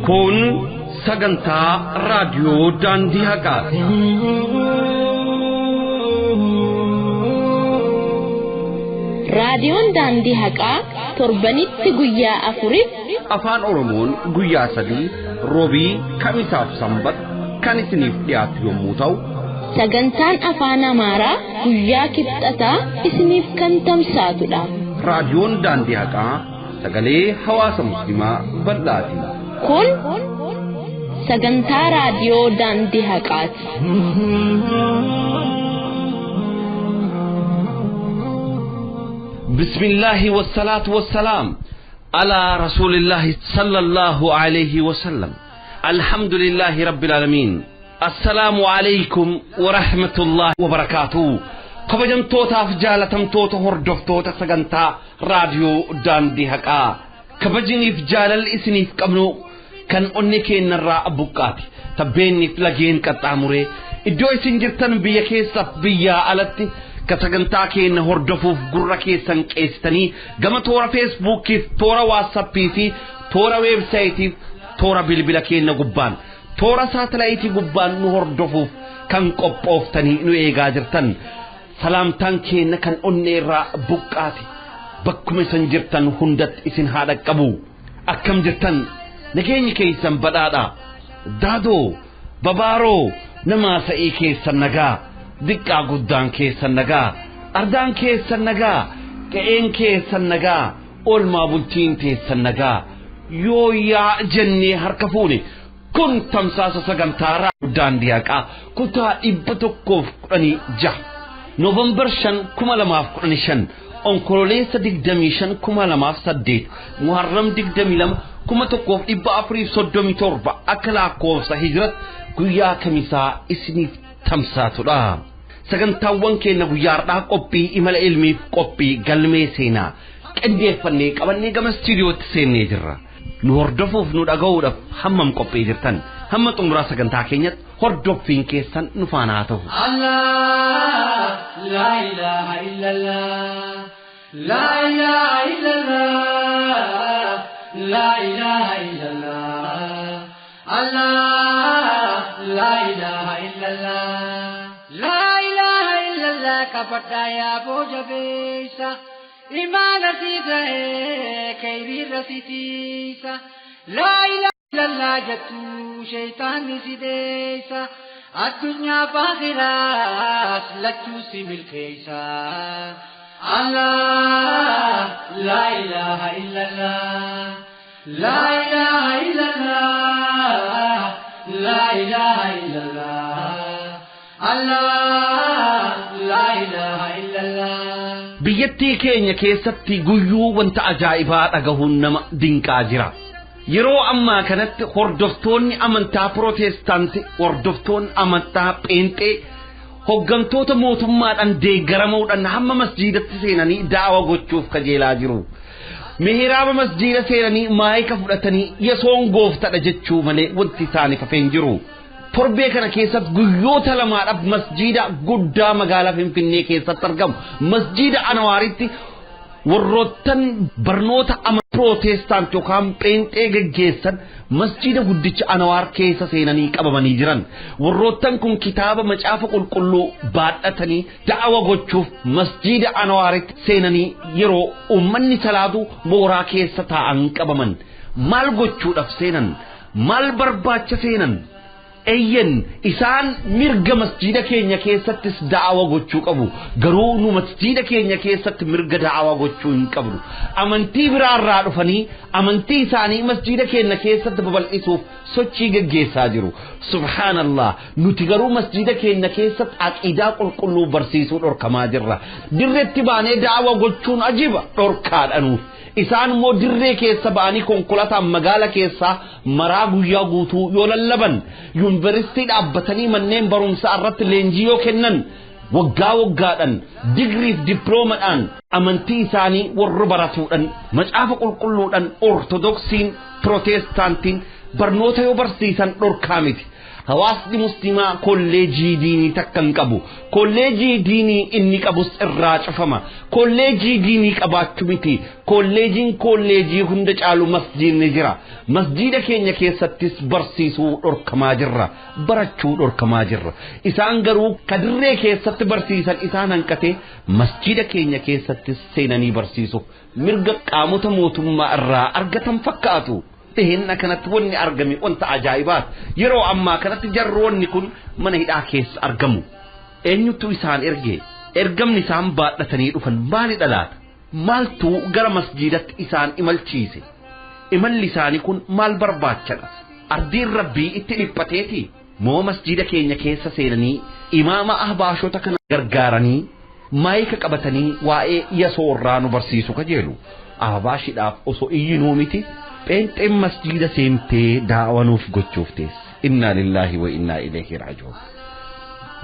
Kun sagantaa raadiyoo Daandii Haqaati. Raadiyoon Daandii Haqaa torbanitti guyyaa 4 Afaan Oromoon guyyaa 3 roobii, kamisaaf sanbata kan isiniif dhiyaatu yommuu ta'u, sagantaan afaan Amaaraa guyyaa kibxataa isiniif kan tamsaatudha. Raadiyoon Daandii Haqaa sagalee hawaasa Musliimaa bal'aati. Kun sagantaa raadiyoo Daandii Haqaati. بسم الله والصلاة والسلام على رسول الله صلى الله عليه وسلم. الحمد لله رب العالمين. السلام عليكم ورحمة الله وبركاته. Kabajamtootaaf jaalatamtoota hordoftoota sagantaa raadiyoo Daandii Haqaa, kabajiniif jaalalli isiniif qabnu kan onni keenyarraa buqqaati. Tabbeenniif lageen qaxxaamuree iddoo isin jirtan biyya keessaaf biyyaa alatti ka sagantaa keenya hordofuuf gurra keessan qeessitanii gama toora Feesbuukiif, toora Waatsaappii fi toora weebsaayitiif, toora bilbila keenya gubbaan, toora saatalaayitii gubbaan nu hordofuuf kan qophooftanii nu eegaa jirtan, salaamtaan keenya kan onnee irraa buqqaate bakkuma isin jirtan hundatti isin haa dhaqqabu. Akkam jirtan? Nageenyi keessan badhaadha? Daadoo babaaroo namaa sa'ii keessan nagaa, diqqaa guddaan keessan nagaa, ardaan keessan nagaa, qe'een keessan nagaa, oolmaa bultiin teessan nagaa, yooyyaa jennee harka fuune. Kun tamsaasa sagantaa raadiyoo Daandii Haqaa kutaa 116, Noovembar 5 2015, Onkololeessa 25 2008, Muharram 22 1437 akka lakkoofsa hijiratti guyyaa kamisaa isiniif tamsaatudha. Sagantaawwan keenya guyyaa har'aa qophii imala ilmiif qophii galmee seenaa qindeeffannee qabannee gama istiidiyootti seennee jirra. Nu hordofuuf nu dhaga'uudhaaf hammam qophii jirtan? Hamma xumuraa sagantaa keenyatti hordoffiin keessan nu faana haa ta'u. Allah, la ilaha illallah, la ilaha illallah, la ilaha illallah, Allah, la ilaha illallah, la ilaha illallah. Kabadda yaa booja beeysa, imaana sii ta'ee kayriirra si tiisa, la ilaha illallah jettu shaytaanni si deeysa, addunyaa fi aakhiraas lachuu si milkeeysa. Allah, la ilaha illallah, la ilaha illallah, la ilaha illallah, Allah, la ilaha illallah. Biyyattii keenya keessatti guyyuu wanta ajaa'ibaa dhagahuun nama dinqaa jira. Yeroo ammaa kanatti hordoftoonni amantaa Pirootestaantii, hordoftoonni amantaa Pheenxee hoggantoota mootummaadhaan deeggaramuudhaan hamma masjiidatti seenanii da'awa gochuuf kajeelaa jiru. Mihiraaba masjiida seenanii maayika fudhatanii Yesoon gooftadha jechuu malee wanti isaaniif hafee hin jiru. Torbee kana keessatti guyyoota lamaadhaaf masjiida guddaa magaalaa Finfinnee keessatti argamu masjiida Anawaaritti warroottan barnoota amantaa Pirootestaant yookaan Pheenxee geggeessan masjiida guddicha Anawaar keessa seenanii qabamanii jiran. Warroottan kun kitaaba macaafa qulqulluu baadhatanii da'awa gochuuf masjiida Anawaaritti seenanii yeroo uummanni salaatu mooraa keessa taa'an qabaman. Maal gochuudhaaf seenan? Maal barbaacha seenan? Eyyen, isaan mirga masjiida keenya keessattis da'awa gochuu qabu. Garuu nu masjiida keenya keessatti mirga da'awa gochuu hin qabnu. Amantii biraarraa dhufanii amantii isaanii masjiida keenya keessatti babal'isuuf sochii geggeessaa jiru. Subhaanallah, nuti garuu masjiida keenya keessatti aqiidaa qulqulluu barsiisuu dhorkamaa jirra. Dirreetti baanee da'awa gochuun ajiba dhorkaadha nuuf. Isaan immoo dirree keessa ba'anii konkolaataan magaala keessaa maraa guyyaa guutuu yoo lallaban, yuunivarsiitii dhaabbatanii manneen barumsaa irratti leenjii yoo kennan, waggaa waggaadhaan digriif dippiloomadhaan amantii isaanii warra baratuudhaan macaafa qulqulluudhaan Ortodoksiin Pirootestaantiin barnoota yoo barsiisan dhorkaa miti. Hawaasni muslimaa kolleejii diinii takka hin qabu. Kolleejii diinii inni qabus irraa cufama. Kolleejii diinii qabaachuu miti. Kolleejiin kolleejii hunda caalu masjiidni jira. Masjiida keenya keessattis barsiisuu dhorkamaa jirra. Barachuu dhorkamaa jirra. Isaan garuu kadirree keessatti barsiisan isaan hanqatee masjiida keenya keessattis seenanii barsiisuuf mirga qaamota mootummaa irraa argatan fakkaatu. Dhiheenya kanatti wanni argame wanta ajaa'ibaati. Yeroo ammaa kanatti jarroonni kun mana hidhaa keessa argamu. Eenyutu isaan erge? Ergamni isaan baadhatanii dhufan maalidha laata? Maaltu gara masjiidatti isaan imalchiise? Imalli isaanii kun maal barbaachadha? Ardiin rabbii itti dhiphateeti? Moo masjiida keenya keessa seenanii imaama ahbaashota kana gargaaranii maayika qabatanii waa'ee yasoorraa nu barsiisu kajeelu? Ahbaashiidhaaf osoo iyyinuu miti. Pheenxeen masjiida seentee daawwanuuf gochuuf teesse. Innaa lillaahi wa innaa ilayhi raaji'uun.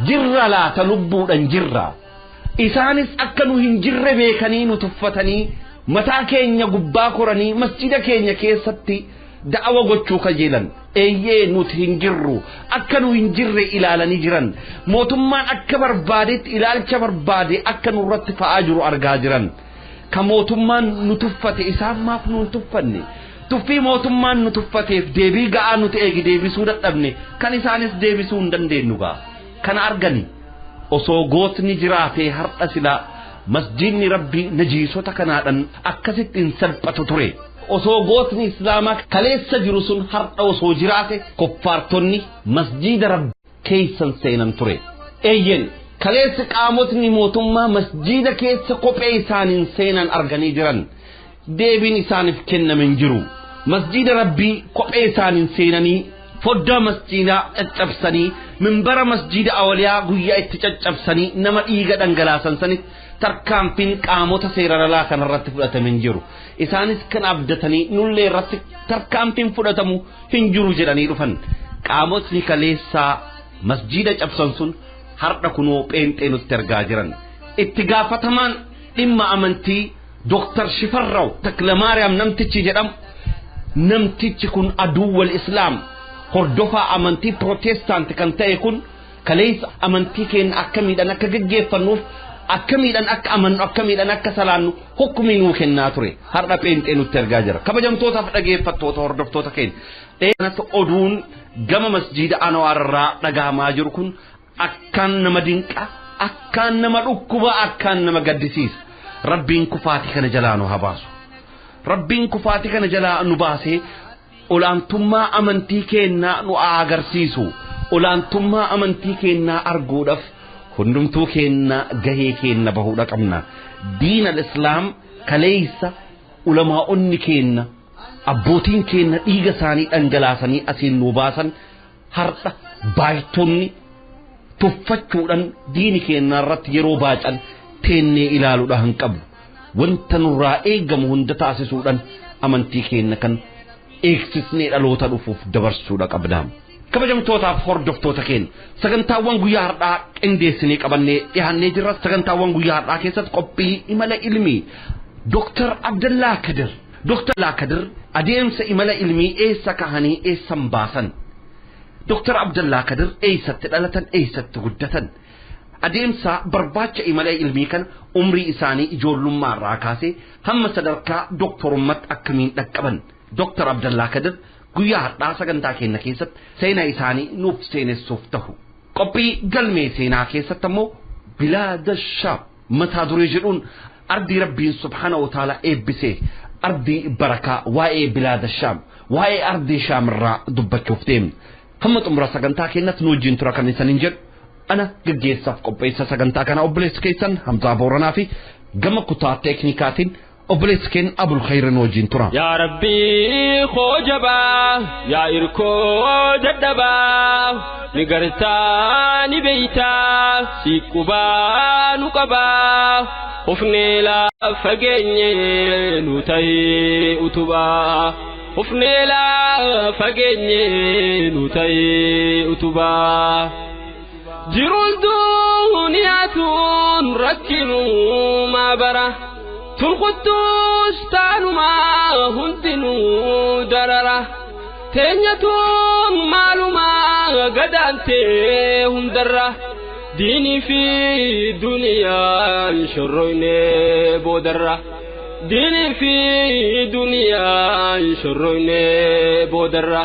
Jirra laata lubbuudhaan jirra. Isaanis akka nu hin jirre beekanii nu tuffatanii mataa keenya gubbaa koranii masjiida keenya keessatti da'awa gochuu kajeelan. Eeyyee nuti hin jirru akka nu hin jirre ilaalanii jiran. Mootummaan akka barbaadetti ilaalcha barbaade akka nurratti fa'aa jiru argaa jiran. Ka mootummaan nu tuffate isaan maaf nu hin tuffanne? Tuffii mootummaan nu tuffateef deebii ga'aa nuti eegi deebisuu dadhabne kan isaanis deebisuu hin dandeenyu ga'a. Kana argani osoo gootni jiraatee har'a silaa masjiidni rabbii najiisota kanaadhaan akkasitti hin salphatu ture. Osoo gootni islaamaa kaleessa jiru sun har'a osoo jiraate koffaartonni masjiida rabbii keessan seenan ture. Eeyyen kaleessa qaamotni mootummaa masjiida keessa kophee isaaniin seenan arganii jiran. Deebiin isaaniif kenname hin jiru. Masjiida rabbii kophee isaaniin seenanii foddaa masjiidaa caccabsanii minbara masjiida awliyaa guyyaa itti caccabsanii nama dhiiga dhangalaasan sanitti tarkaanfiin qaamota seera alaa kanarratti fudhatame hin jiru. Isaanis kan abdatanii nullee irratti tarkaanfiin fudhatamu hin jiru jedhanii dhufan. Qaamotni kaleessaa masjiida cabsan sun har'a kunoo pheenxee nutti argaa jiran. Itti gaafatamaan dhimma amantii Dooktar Shifarraw Taklamaariyaam namtichi jedhamu namtichi kun aduwwal islaam hordofaa amantii pirootestaanti kan ta'e kun kaleessa amantii keenya akkamiidhaan akka gaggeeffannuuf akkamiidhaan akka amannu akkamiidhaan akka salaannu hukumii nuu kennaa ture har'a pheenxee nutti argaa jira. Kabajamtootaaf dhageeffattoota hordoftoota keenya dheeranatti oduun gama masjiida Anwaar irraa dhagahamaa jiru kun akkaan nama dinqa akkaan nama dhukkuba akkaan nama gaddisiisa. Rabbiin kufaatii kana jalaa nu haa baasu. Rabbiin kufaatii kana jalaa nu baasee olaantummaa amantii keenyaa nu agarsiisu. Olaantummaa amantii keenyaa arguudhaaf hundumtuu keenyaa gahee keenya bahuudha qabna. Diin al-Islaam kaleessa ulamaa'onni keenya abbootiin keenya dhiiga isaanii dhangalaasanii asiin nu baasan har'a baay'atonni tuffachuudhaan diini keenya irratti yeroo baacan teennee ilaaluudha hin qabu. Wanta nurraa eegamu hunda taasisuudhaan amantii keenya kan eegsisnee dhaloota dhufuuf dabarsuudha qabna. Kabajamtootaaf hordoftoota keenya sagantaawwan guyyaa har'aa qindeessinee qabannee dhiyaannee jirra. Sagantaawwan guyyaa har'aa keessatti qophii imala ilmii Dooktar Abdallaa Kadir. Dooktar Abdallaa Kadir adeemsa imala ilmii eessa kahanii eessan baasan? Dooktar Abdallaa Kadir eessatti dhalatan eessatti guddatan? Adeemsa barbaacha imala ilmii kana umrii isaanii ijoollummaa irraa kaasee hamma sadarkaa dooktorummaatti akkamiin dhaqqaban? Dooktar Abdallaa Kadir guyyaa har'aa sagantaa keenya keessatti seenaa isaanii nuuf seenessuuf tahu. Qophii galmee seenaa keessatti ammoo bilaada shaam mataa duree jedhuun ardii rabbiin subhaana wa ta'ala eebbisee ardii barakaa waa'ee bilaada shaam waa'ee ardii shaam irraa dubbachuuf deemna. Hamma xumura sagantaa keenyatti nu wajjin tura kan isaniin jedhu ana gaggeessaaf qopheessa sagantaa kana obboleessi keessan Hamzaa Booranaa fi gama kutaa teeknikaatiin obboleessi keenya Abul Khayrin wajjin tura. Yaa Rabbii koo jabaa yaa irkoo dadhabaa ni gartaa ni beeytaa si qubaa nu qabaa hufnee lafa fageenye nu ta'ee utubaa hufnee lafa fageenye nu ta'ee utubaa. Jiruun duuniyaatuun rakkinuu maa bara tulquttuus taanumaa hundinuu darara teenyatuun maalumaa Gadaantee hundarra diinii fi duniyaan shorroyne boodarra diinii fi duniyaan shorroyne boodarra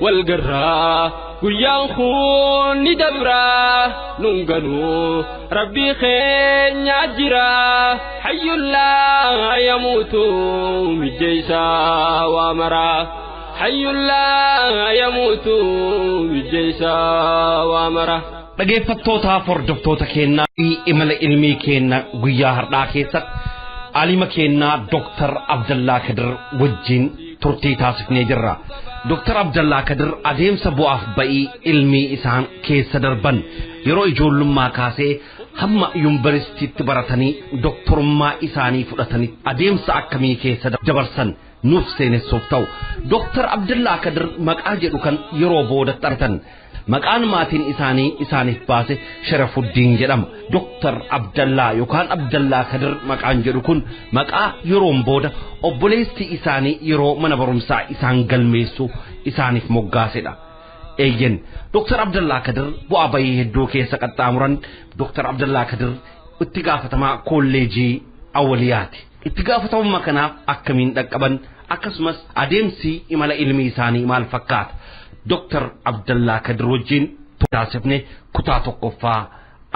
walgarraa guyyaan kun ni dabraa nun ganuu rabbii keenya jira hayyullaa yamuutu mijjeeysaa waa maraa hayyullaa yamuutu mijjeeysaa waa maraa. Dhaggeeffattootaaf hordoftoota keenyaa fi imala ilmii keenya guyyaa har'aa keessatti alima keenyaa Dooktar Abdallaa Kadir wajjin turtii taasifnee jirra. Dooktar Abdallaa Kadir adeemsa bu'aaf ba'ii ilmii isaan keessa darban yeroo ijoollummaa kaasee hamma yuunivarsiitiitti baratanii dooktorummaa isaanii fudhatanii adeemsa akkamii keessa dabarsan nuuf seenessuuf ta'u. Dooktar Abdallaa Kadir maqaa jedhu kan yeroo boodatti argatan. Maqaan maatiin isaanii isaaniif baase Sharafuddin jedhama. Dooktar Abdallaa yookaan Abdallaa Kadir maqaan jedhu kun maqaa yeroon booda obboleessi isaanii yeroo mana barumsaa isaan galmeessu isaaniif moggaasedha. Eeyyen Dooktar Abdallaa Kadir bu'aa bayii hedduu keessa qaxxaamuran. Dooktar Abdallaa Kadir itti gaafatamaa kolleejii Awwaliyaati. Itti gaafatamummaa kanaaf akkamiin dhaqqaban akkasumas adeemsi imala ilmii isaanii maal fakkaata? Dooktar Abdallaa Kadir wajjin taasifne kutaa tokkoffaa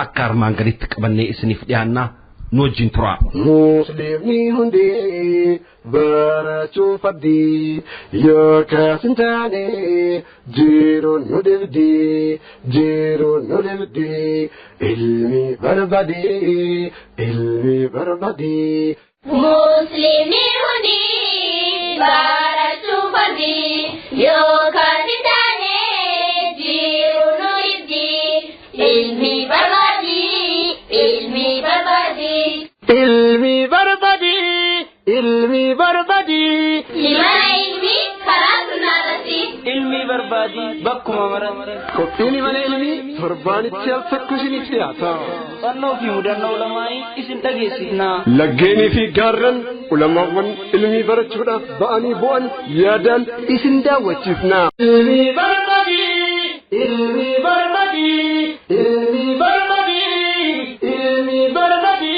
akka armaan gaditti qabannee isiniif dhiyaannaa nu wajjin turaa. Muslimni hundi barachuun fardii yookaas hin taane jiruun nu dhibdi jiruun nu dhibdi ilmi barbaadi ilmi barbaadi. Muslimni hundi barachuun fardii yookaas hin taane jiruun nu dhibdi ilmi barbaadi ilmi barbaadi. Ilmi barbaadi ilmi barbaadi. Imala ilmi karaa sunnaarratti. Ilmi barbaadi bakkuma maratti. Qophiin imala ilmii torbaanitti al tokko isiniif dhiyaata. Fannoo fi mudannoo ulamaa'ii isin dhageessifna. Laggeenii fi gaarran ulamaawwan ilmii barachuudhaaf ba'anii bu'an yaadaan isin daawwachiifna. Ilmi barbaadi ilmi barbaadi ilmi barbaadi ilmi barbaadi.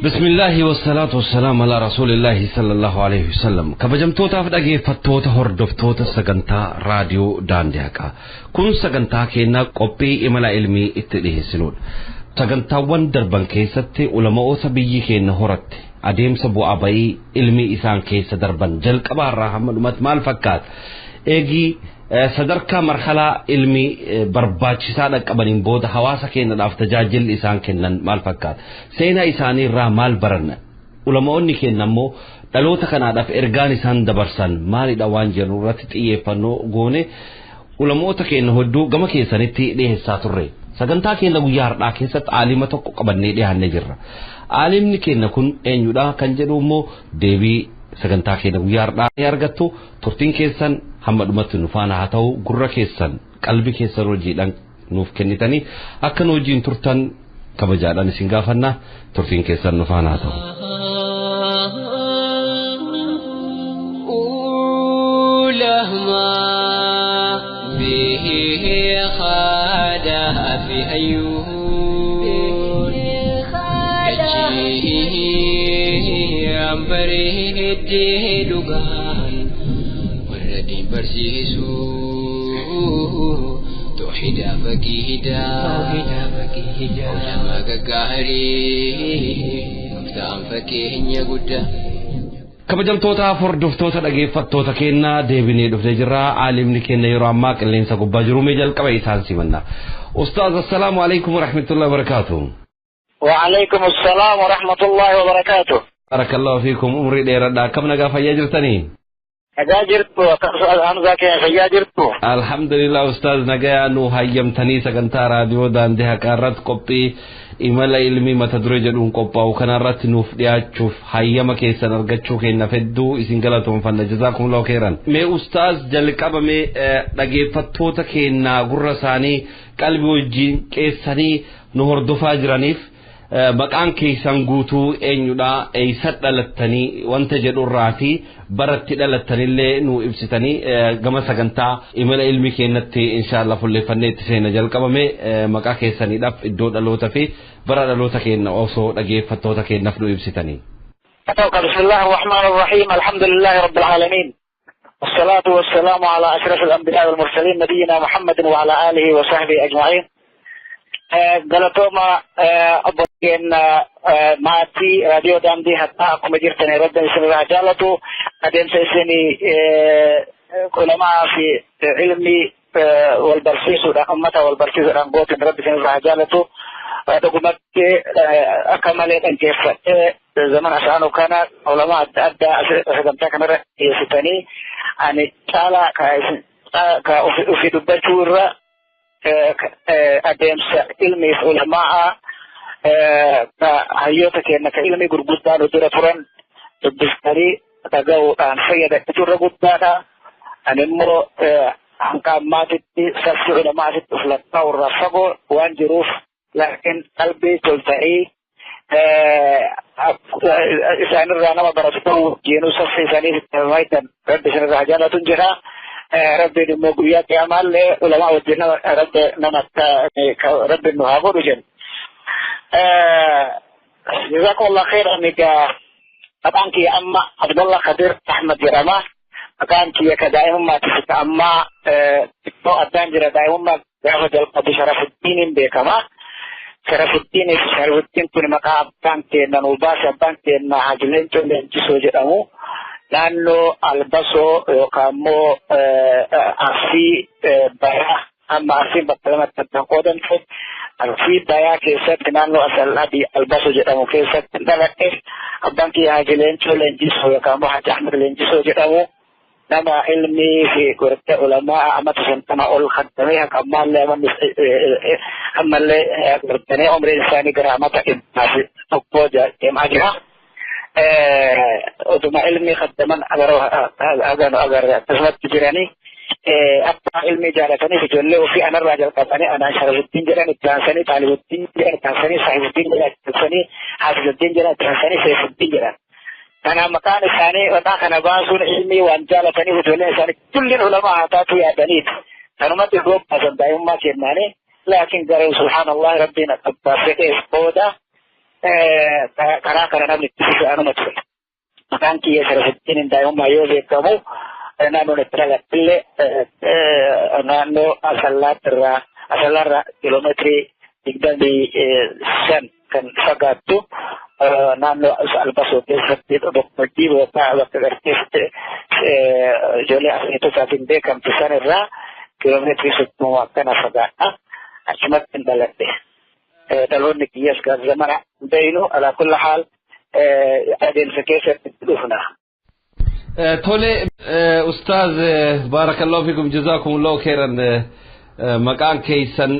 بسم الله والصلاة والسلام على رسول الله صلى الله عليه وسلم. Kabajamtootaaf dhaggeeffattoota hordoftoota sagantaa raadiyoo daandii haqaa. Kun sagantaa keenyaa qophii imala ilmii itti dhiheessinudha. Sagantaawwan darban keessatti ulamaoota biyyi keenya horatte adeemsa bu'aa ba'ii ilmii isaan keessa darban jalqabaarraa hamma dhumatti maal fakkaata? Eegii sadarkaa marhalaa ilmii barbaachisaa dhaqqabaniin booda hawaasa keenyadhaaf tajaajilli isaan kennan maal fakkaata? Seenaa isaanii irraa maal baranna? Ulamaoonni keenya immoo dhaloota kanaadhaaf ergaan isaan dabarsan maalidha waan jedhu irratti xiyyeeffannoo goone ulamoota keenya hedduu gama keessanitti dhiyeessaa turre. Sagantaa keenya guyyaa har'aa keessatti aalima tokko qabannee dhiyaannee jirra. Aalimni keenya kun eenyudha kan jedhu immoo deebii sagantaa keenya guyyaa har'aa ni argattu. Turtiin keessan hamma dhumatti nu faana haa ta'u. Gurra keessan qalbii keessan hojiidhaan nuuf kennitanii akka nu wajjin turtan kabajaadhaan isin gaafanna. Turtiin keessan nu faana haa ta'u. لهما به خادا في أيون أمبره الدهدقان والذي برسيسو توحيد فكيهدا علماء قهري مفتاح فكيهن يقدا Kabajamtootaaf hordoftoota dhaggeeffattoota keenyaa deebinee dhufnee jirra. Aalimni keenya yeroo ammaa qilleensa gubbaa jiru mee jalqaba isaan simanna. Ustaaz, assalaamu alaikum warahmatullahi wabarakaatuh. وعليكم السلام ورحمة الله وبركاته. Barakallahu fiikum, umrii dheeradha. Akkam nagaa fayyaa jirtanii? Nagaa jirtu, Hamzaa keenya fayyaa jirtu. Alhamdulillah ustaaz, nagayaa nu hayyamtanii sagantaa raadiyoo daandii haqaa irratti qophii imala ilmii mata duree jedhuun qophaa'u kanarratti nuuf dhiyaachuuf hayyama keessan argachuu keenyaaf hedduu isin galatoonfanna. Jazaakumullahu khairan. Mee ustaaz, jalqaba mee dhaggeeffattoota keenyaa gurra isaanii qalbii wajjin qeessanii nu hordofaa jiraniif Maqaan keessan guutuu eenyudha, eessa dhalattanii wanta jedhurraa fi baratti dhalattanillee nu ibsitanii gama sagantaa imala ilmi keenyatti inshaallah fulleeffannee itti seena jalqabame maqaa keessaniidhaaf iddoo dhaloota fi bara dhaloota keenya osoo dhageeffattoota keenyaaf nu ibsitanii. بسم الله الرحمن الرحيم الحمد لله رب العالمين والصلاة والسلام على أشرف الأنبياء والمرسلين نبينا محمد وعلى آله وصحبه أجمعين. Galatooma obboleen maatii raadiyoo daandii hattaa akkuma jirtan rabbiin isinirraa jaalatu adeemsa isinii ulamaa fi ilmi wal barsiisuudhaan ummata wal barsiisuudhaan gootin rabbi isinirraa jaalatu. Dhugumatti akka malee dhaggeeffadhee zaman asaanu kana ulamaa adda addaa sagantaa kanarra dhiyeessitanii ani caalaa ka ofii dubbachuu irra adeemsa ilmiif ulamaa ka hayyoota keenya ka ilmi gurguddaan dura turan dubbistanii dhaga'uudhaan fayyadachuu irra guddaadha. Ani immoo hanga ammaatitti saffi ulamaatitti of lakkaa'u irraa fagoo waan jiruuf laakiin qalbii tolta'ii isaanirraa nama baratu ta'uu jeenuu saffi isaanii itti rabbi isinirraa jaalatu jira. Rabbiin immoo guyyaa qiyamaallee ulamaa wajjin nama rabbi nama rabbiin nu haa godhu jenna. جزاكم الله خيرا. Maqaan kiyya amma Abdullah Kadir Ahmad jedhama. Maqaan kiyya ka daa'imummaatti amma xiqqoo addaan jira daa'imummaa gaafa jalqabu Sharafuddiiniin beekama. Sharafuddiin Sharafuddiin kun maqaa abbaan keenya nuu baase abbaan keenya Haji Leencoo Leenjisoo jedhamu. Naannoo Albasoo yookaan immoo Arsii Bayaa amma Arsiin bakka lamatti addaan qoodamte Arsii Bayaa keessatti naannoo Asallaa Albasoo jedhamu keessatti dhaladhe. Abbaan kiyya Haji Leencoo Leenjisoo yookaan immoo Haji Ahmed Leenjisoo jedhamu nama ilmii fi gortee ulamaa amata 50 ol khaddamee haqa ammaallee ammallee gortanii umriin isaanii gara amata 101 deemaa jira. Oduma ilmii khaddaman aganu agarre akkasumatti jiranii akka ilmii jaalataniif ijoollee ofii anarraa jalqabanii anaan Sharafuddiin jedhan itti aansanii Xaalibuddiin jedhan itti aansanii Saahibuddiin jedhan itti aansanii Haafizuddiin jedhan itti aansanii Seefuddiin jedhan. Kana maqaan isaanii maqaa kana baasuun ilmii waan jaalataniif ijoolleen isaanii kulliin ulamaa haa taatu yaadaniiti. Kanumatti baasan daa'imummaa kennaanii laakiin garuu subhaanallah rabbiin abbaa fedheef booda karaa kana namni itti fufe anuma ture. Maqaan kiyya Sharafuddiin daa'imummaa yoo beekamu naannoon itti dhaladhillee naannoo Asallaattirraa Asallaarraa kiiloomeetirii 25 kan fagaattu naannoo Albasoo keessatti boqqojjii yookaan bakka gartee ijoollee atileetotaatiin beekamtu sanirraa kiiloomeetirii 30 akkana fagaadha. Achumatti hin dhaladhe. Dhaloonni kiyyas gaaf zamana beeynu alaa kulli haal adeemsa keessatti dhufna. Tole ustaaz barakallahu fikum jazakumullahu khairan maqaan keessan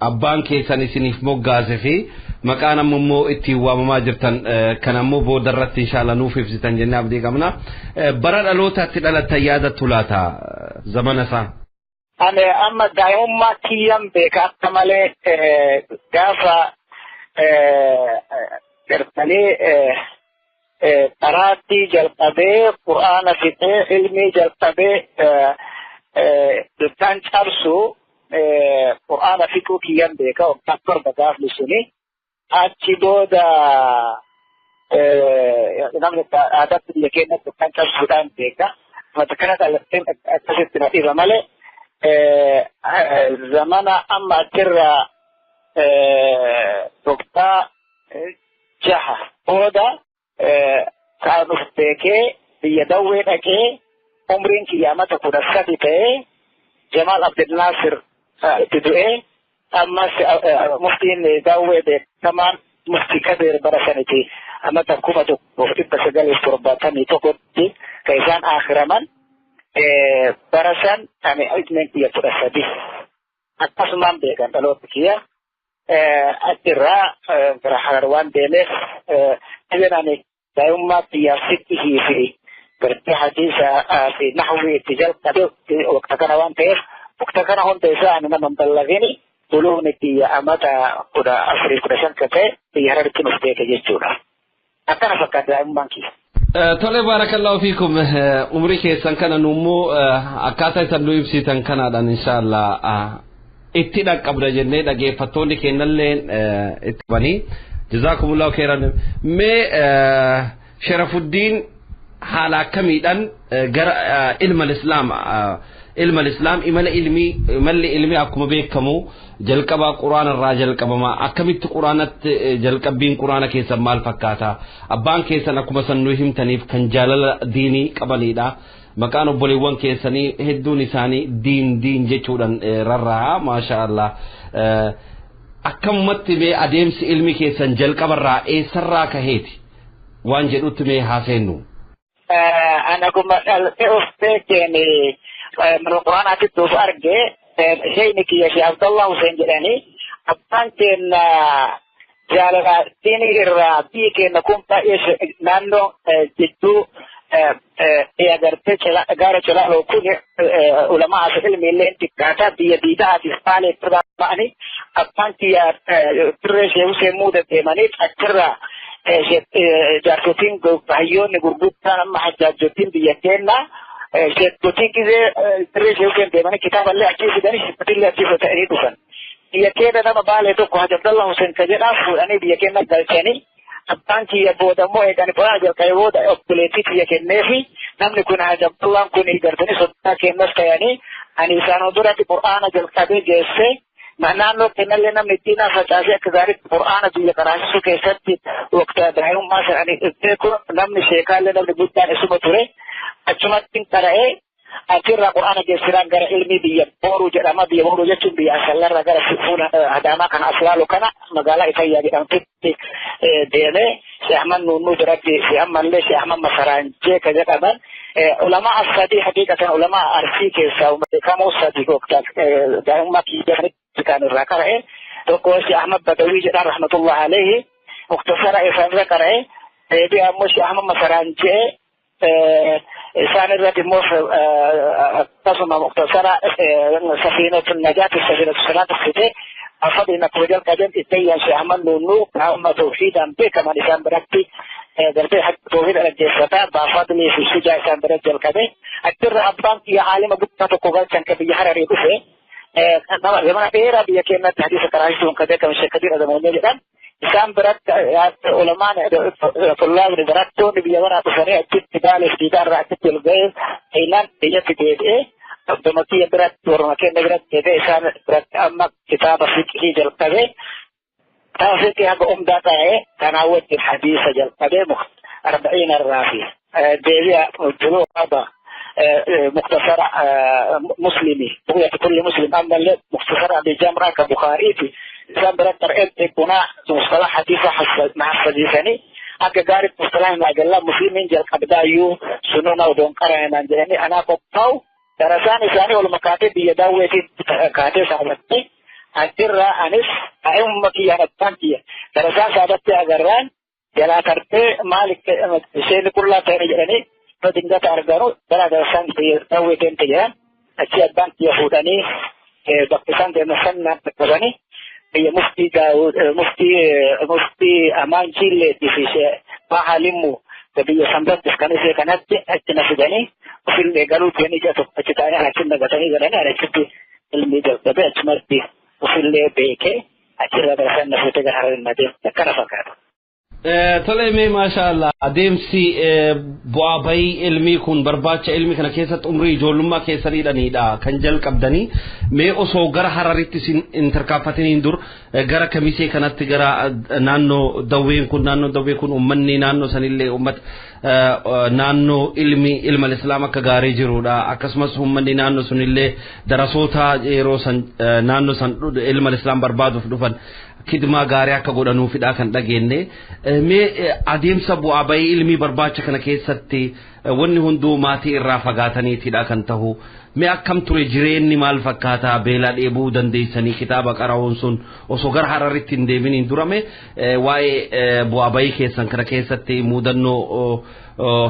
abbaan keessan isiniif moggaase fi maqaan amma immoo ittiin waamamaa jirtan kan ammoo boodarratti inshaalla nuuf ibsitan jennee abdii qabna. Bara dhalootaatti dhalattan yaadattu laata zamana isaa? Ani amma daa'imummaa kiyyan beeka akka malee gaafa gartanii qaraattii jalqabee qur'aana fixee ilmii jalqabee dukkaan cabsu qur'aana fixuu kiyyan beeka waggaa 7 gaafni suni. Achi booda namni aadaatti biyya keenyatti dukkaan cabsuudhaan beeka. Mata kana dhalatteen akkasitti na dhiba malee zamana amma achirraa waggaa 6 booda kan uf beekee biyya dawwee dhaqee umriin kiyya amata 13 ta'ee Jamaal Abdulnaasir itti du'ee ammas muftiin dawwee beekamaan muftii Kabeer bara saniti amata 1971tti kan isaan akhiraman bara san ani ilmeen kiyya 13 akkasumaan beekan dhaloota kiyya achirraa gara Harar waan deemeef idan ani daa'imummaa kiyyaaf fiqhii fi gartee hadiisa fi nahwii itti jalqabe waqta kana waan ta'eef waqta kana hunda isaa ani nama hin ballagini Buluugni kiyya amata 14 15 ta'e biyya Hararitti nuuf beeke jechuudha. Akkana fakkaata daa'imummaan kiyya. Tole, barakallahu fiikum. Umrii keessan kana nummoo akkaataa isan nu ibsitan kanaadhaan inshaallah itti dhaqqabna jennee dhageeffattoonni kennalleen itti banii jazaakumullahu khairan. Mee Sharafuddiin haala akkamiidhaan gara ilma islaam, ilma islaam, imala ilmii, imalli ilmii akkuma beekamu jalqabaa quraana irraa jalqabama. Akkamitti quraanatti jalqabbiin quraana keessan maal fakkaata? Abbaan keessan akkuma san nu himtaniif kan jaalala diinii qabanidha. Maqaan obboleewwan keessanii hedduun isaanii diin diin jechuudhaan rarra'a, maasha Allah. Akkamumatti mee adeemsi ilmi keessan jalqabarraa eessarraa kaheeti waan jedhutti mee haaseennu. Ana akkuma dhaltee of beekeen mana quraanaatitti of arge, sheeyni kiyya Sheekh Abdallah Hussein jedhanii. Abbaan keenya jaalala diinii irraa biyyi keenya kun baay'ee naannoo jidduu agartee gaara Cilaaloo kun ulamaa fi ilmi illee xiqqaata, biyya diidaatiif baalee irraa ba'anii abbaan kiyya dirree Sheekh Hussein muuda deemanii achirraa jaarsotiin hayyoonni gurguddaan amma hajjaajjotiin biyya keenyaa sheekotiin gizee dirree Sheekh Hussein deemanii kitaaballee achii fidanii, sheekotillee achii fudhatanii dhufan. Biyya keenya nama baalee tokko Haji Abdallah Hussein ka jedhaa fuudhanii biyya keenya galchanii. Abbaan kiyya booda immoo eegani quraana jalqabe booda obboleettii kiyya kenneefi. Namni kun Haji Abdallaan kun gartanii soddaa keenyas ta'anii ani isaan duratti quraana jalqabee geesse. Naannoo keenyallee namni ittiin facaasee akka gaariitti quraana biyya qaraasisuu keessatti waqtaa daa'imummaa sananii beeku namni sheekaallee namni guddaan isuma ture. Achumatti qara'ee achirraa quraana geessinaan gara ilmi biyya Booruu jedhama. Biyya Booruu jechuun biyya Asallarraa gara fuula Adaamaa kana Aslaalu kana magaalaa Itayyaa jedhamtutti deemee Sheekh Ahmad Nunnuu biratti, Sheekh ammallee Sheekh Ahmad Masaraanjee ka jedhaman, ulamaa sadii haqiiqatan ulamaa Arsii keessaa beekamoo sadii waqtaa daa'imummaa kiyya kan irraa qara'e. Tokko Sheekh Ahmad Badawii jedhan rahmatullah alayhi, muktasara isaanirra qara'e. Deebii ammoo Sheekh Ahmad Masaraanjee isaan irratti immoo akkasuma muktasara safiinatu najaati, safiinatu salaata fite afadin akkuma jalqabeen ittayyan Sheekh Ahmad Nunnuu amma tawxiidaan beekaman isaan biratti gartee tawxiida dhaggeeffataa baafadlii fi shujaa isaan biratti jalqabe. Achirra abbaan kiyya aalima guddaa tokko galchan ka biyya Hararii dhufe, nama zamana dheeraa biyya keenyatti hadiisa qaraasisuun ka beekamu Sheekh Kadir Adamoonee jedhan. Isaan biratti ulamaan tullaabni barattoonni biyya baraa dhufanii achitti baaleef diidaa irraa achitti ol ga'ee hiinaan biyyatti deebi'ee abbuma kiyya biratti, warma keenya biratti deebi'ee isaan biratti amma kitaaba fiqhii jalqabee, kitaaba fiqhii haga umdaa ta'ee kanaa wajjin hadiisa jalqabee arba'iina irraa fi deebi'a buluu qaba مختصر مسلمي بغية كل مسلم، أما اللي مختصر أبي جمرة كبخاريتي isaan biratti qar'eetti kuna mustalah hadiisa na haffasiisanii akka gaariitti mustalah maajallaa Muslimiin jalqabdaayyuu sununa odoon qara'e jedhanii anaa qophaa'u. Darasaan isaanii olma kaatee biyya daawweetii kaatee saabattee achirraa anis daa'imummaa kiyyaan abbaan kiyya darasaan saabattee agarraan jalaa tartee maal isheen qullaa ta'e jedhanii yoo dingata arganu gara darasaan biyya daawwee deemte jedhan. Achi abbaan kiyya fuudhanii bakka isaan deeman san qabanii biyya Muftii Daawud, Muftii Amaan Chiilleetii fi Baha Limmu biyya Sanbattis kan isee kanatti achi na fidanii ofillee galuu deemanii ji'a tokko achi ta'anii achi nagatanii galanii achitti ilmi jalqabee achumatti ofillee beekee achirraa gara na fuutee gara Hararii na deemte. Akkana fakkaata. Tole, mee maasha Allah, adeemsi bu'aa bayii ilmii kun barbaacha ilmi kana keessatti umrii ijoollummaa keessaniidhanidha kan jalqabdanii. Mee osoo gara Hararitti isin hin tarkaanfatiniin dur gara Kamisee kanatti, gara naannoo dawween kun, naannoo dawwee kun uummanni naannoo sanillee uummata naannoo ilmi ilma islaam akka gaarii jirudha. Akkasumas uummanni naannoo sunillee darasoota yeroo san naannoo san ilma islaam barbaaduuf dhufan Kidmaa gaarii akka godhanuufidha kan dhageenye. Mee adeemsa bu'aa bahii ilmii barbaacha kana keessatti wanni hunduu maatii irraa fagaataniitidha kan tahu. Mee akkam ture jireenyi maal fakkaataa beelaa dheebuu dandeessanii kitaaba qara'uun sun osoo gara Hararitti hin deeminiin durame waa'ee bu'aa bahii keessan kana keessatti mudannoo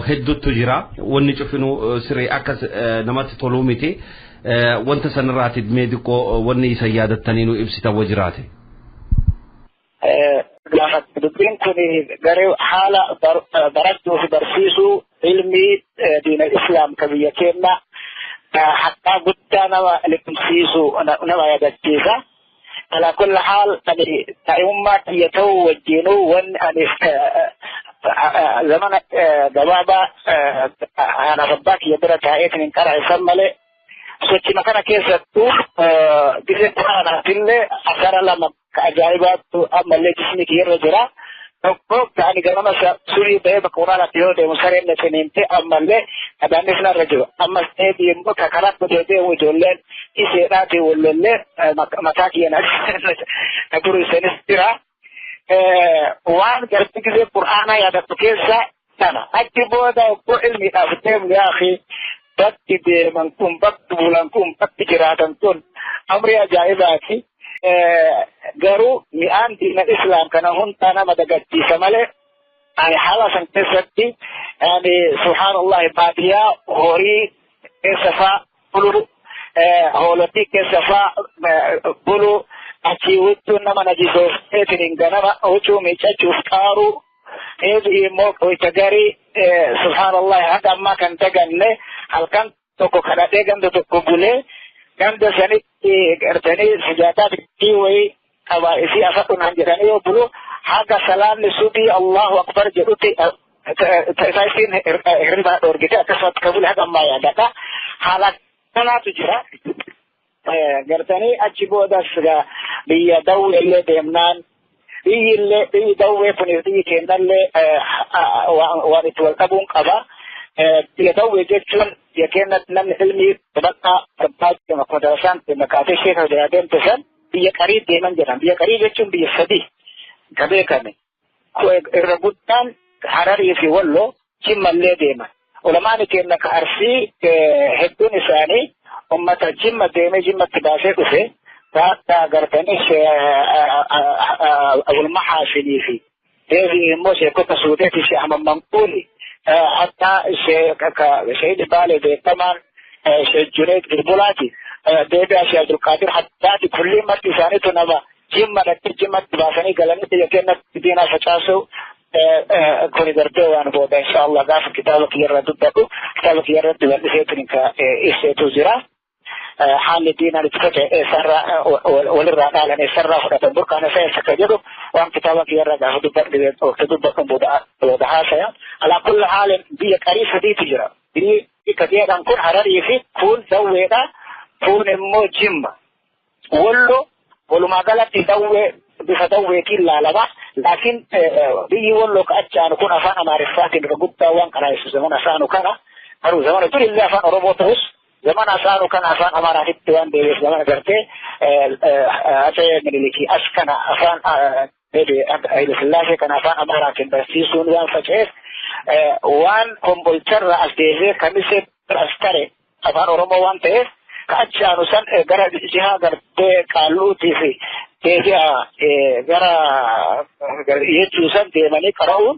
hedduutu jira. Wanni cufinuu siree akka namatti toluu miti. Wanta sanarraati mee xiqqoo wanni isa yaadattanii nu ibsitan wajjiraate. Gaafa dubbiin kun garee haala barachuu fi barsiisuu ilmii diina islaam ka biyya keenya haqqaa guddaa nama liqimsiisu nama yaadachiisa. Alaa kulli haal ani taa'imummaa kiyya ta'uu wajjinuu wanni ani zamana gabaabaa anaaf abbaa kiyya bira taa'eetiin hin qara'e malee sochima kana keessattuu dirree quraanaatillee asara lama ka ajaa'ibaattu ammallee jismi kiyyarra jira. Tokko ani ganama surii ba'ee bakka quraanaatti yoo deemu sareen na ciniinte ammallee adaannis narra jiru. Ammas deebii immoo ka karaa godhee deemu ijoolleen iseedhaatiin wallollee mataa kiyya na duruisanis jira. Waan garbi gisee quraanaa yaadattu keessa sana achi booda oggoo ilmiidhaaf deemu yaaqii bakki deeman kun bakki bulan kun bakki jiraatan kun amri ajaa'ibaati. Garuu mi'aan diina islaam kana hundaa nama dagachiisa malee ani haala san keessatti ani subhaanallahi baadiyyaa horii keessa faa bulu hoolotii keessa faa bulu achii huccuu nama najisoofteetiin ganama huccuu miiccachuuf xaaru eebi immoo qoyta garii subhaanallahi haga ammaa kan daganne halkan tokko kadhadhee ganda tokko bulee ganda sanitti gartanii sijaataa xiqqii wayii qabaa isii afadhunaan jedhanii yoo bulu haga salaanni subii Allahu akbar jedhutti isaa isiin hirribaa dhoorgite akkasumatti ka bule haga ammaa yaadadha. Haala kanaatu jira. Gartanii achi boodas biyya dawwee illee deemnaan biyyi illee biyyi dawwee kunis biyyi keenyallee waan itti wal qabuun qaba. Biyya dawwee jechuun biyya keenyatti namni ilmii bal'aa barbaachuu akkuma darasaan maqaatee sheeka jalaa deemte san biyya qarii deeman jedhan. Biyya qarii jechuun biyya sadii ka beekame. Irra guddaan Hararii fi Walloo Jimmallee deeman. Ulamaan keenya ka Arsii hedduun isaanii ummata Jimma deemee Jimmatti baasee dhufe hatta gartanii Abulmaxaafinii fi deebii immoo sheekota Suudeetii fi Ahmad Manquuli hatta Shahid Baalee beekamaan Sheekh Junaid Bilbulaati deebi'a Sheekh Abdulqaadir Haddaati kulliin marti isaaniitu nama Jimma dhaqee Jimmatti baasanii galanii biyya keenyatti diinaa facaasuu kuni gartee waan booda insha Allah gaafa kitaaba kiyyarra dubbadhu kitaaba kiyyarratti bal'iseetiin ka ibseetu jira. Haalli diinaan itti faca'e eessarraa walirraa dhaalan eessarraa fudhatan burqaan isaa eessa akka jedhu waan kitaaba kiyyarra gaafa dubbadhu booda haasaya. Alaa kulli haalin biyya qarii sadiitu jira. Biyyi kajeedhaan kun Hararii fi kun Dawweedha kun immoo Jimma. Wallo walumaa galatti Dawwee bifa dawweetiin laalama. Laakiin biyyi Walloo ka achaanu kun afaan Amaariffaatiin irra guddaa waan qaraayessu zamana asaanu kana garuu zamana durillee afaan Oromoo ta'us zamana asaanu kana afaan Amaaraatitti waan deebi'eef zamana gartee Atsee Minilikii as kana afaan Haile Sillaasee kana afaan Amaaraatiin barsiisuun waan faca'eef waan kombolcharra as deebi'ee kamisee as tare afaan Oromoo waan ta'eef ka achaanu san gara jihaa gartee qaalluutii fi deebi'a gara jechuu san deemanii qara'uun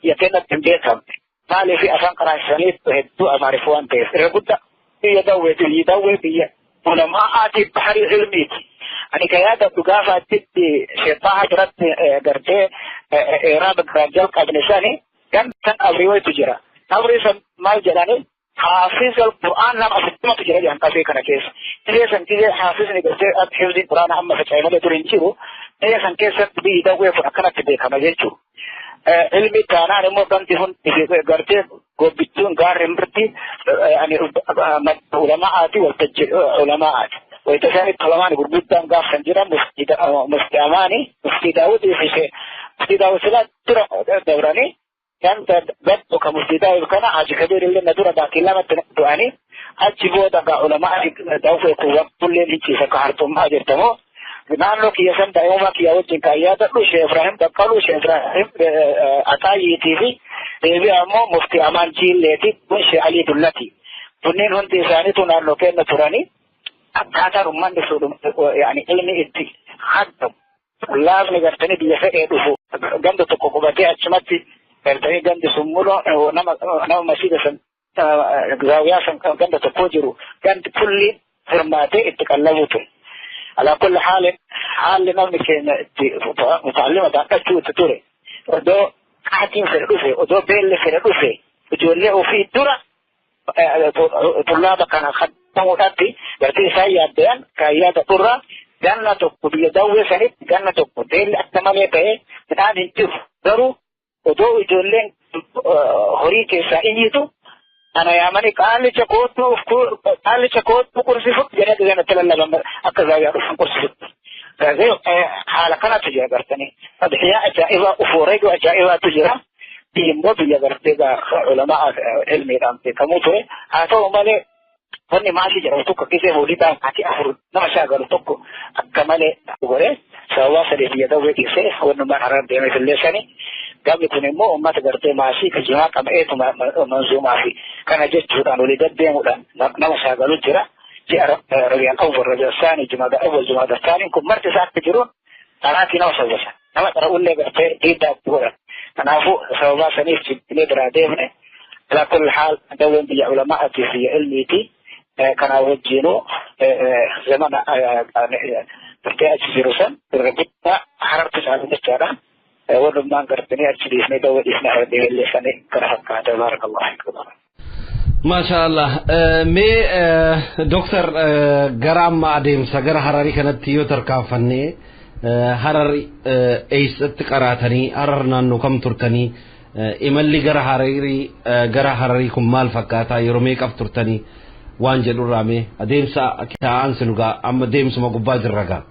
biyya keenyatti hin beekamne. Maaliif afaan qaraasisanii hedduu Amaariffaa waan ta'eef irra guddaa biyya dawwee biyyi dawwee biyya ulamaa'aati baharii ilmiiti. Ani ka yaadadhu gaafa achitti sheebbaa biratti gartee eeraa bakkaan jalqabne sani ganda san qabrii wayitu jira. Qabrii san maal jedhani حافظ القرآن لم أفتمت جرى عن قبل كان كيس. إذا سن كيس حافظ نقص حفظ القرآن أما فتعمل دورين شيرو. إذا سن كيس بي دوي فأكلت بي كما يجوا. علمي كان أنا مو كان تهون قرتي قبتون قار مرتي يعني علماءاتي والتج علماءات. ويتساني طلمان قربتان قاف خنجرة مفتي أماني مفتي داود في شيء مفتي داود سلا دوراني. كان بدو كمفتي داود كان عاج كبير اللي ندورة باقي لما تنقدواني achi booda gaa ulamaa'ni dawwee kun waqtullee lichii isa ka hartummaa jirtamoo Naannoo kiyya san daa'imummaa kiyya wajjin kan yaadadhu Sheekh Ibrahim Baqqaluu, Sheekh Ibrahim Ataayiitii fi deebi'a ammoo Muftii Amaan Jiilleeti kun Sheekh Alii Dullati. Kunneen hundi isaaniitu naannoo keenya turanii akkaataan uummanni sun yaani ilmi itti haddamu. Laafni gartanii biyya fedhee dhufu ganda tokko qubatee achumatti gartanii gandi sun muloo nama masiida san zaawiyaa san ganda tokko jiru gandi kulli hirmaatee itti qallabu ture. Alaa kulli haalin haalli namni keenya itti mutaalima daakachuu itti ture. Odoo haatiin fedhe dhufe odoo beelli fedhe dhufe ijoollee ofii dura tullaaba kana kadhamuudhaatti gartee isaan yaaddayan kan yaada turra ganna tokko biyya dawwee sanitti ganna tokko beelli akka malee ta'ee midhaan hin jiru garuu odoo ijoolleen horii keessaa iyyitu ana yaamanii qaalicha koottuu qaalicha koottuu qursifut jedhee ganatti lallaban akka zaawiyaa dhufan qursifut. Gaazee haala kanatu jira gartanii adxiyaa ajaa'ibaa ufuureeduu ajaa'ibaatu jira. Biyyi immoo biyya gartee ulamaa ilmiidhaan beekamuu ture. Haa ta'u malee wanni maasii jedhamu tokko gisee mawlidaan ati afur nama shaagalu tokko akka malee godhee sababaa sadii biyya dawwee dhiisee wannummaan harar deemee filleessanii gamni kun immoo uummata gartee maasii kajimaa qama'eetu manzuumaa fi kana jechuudhaan walii deddeemuudhaan nama shaagalu jira. Ji'a Rabi'al Awwal Rabi'al Saani Jumaada Awwal Jumaada Saaniin kun marti isaa akka jiruun kanaatii nama sawwasa. Nama qara'ullee gartee dhiiddaa itti godhan. Kanaafuu sababaa saniif jibbilee biraa deemne alaa kulli haal dawween biyya ulamaatii fi biyya ilmiitii kanaa wajjinuu zamana gartee achi jiru san irra guddaa harartu caalu jechaadha. Walummaan gartanii achi dhiifnee dawwee dhiifnee harar deemelleessanii kana fakkaata baarakallahu fiikum. Maasha Allah. Mee Dooktar gara amma adeemsa gara Hararii kanatti yoo tarkaanfannee Harar eessatti qaraatanii Harar naannoo kam turtanii imalli gara Hararii kun maal fakkaataa yeroo meeqaaf turtanii waan jedhurraa mee adeemsa taa'an sinugaa amma deemsuma gubbaa jirra gaa.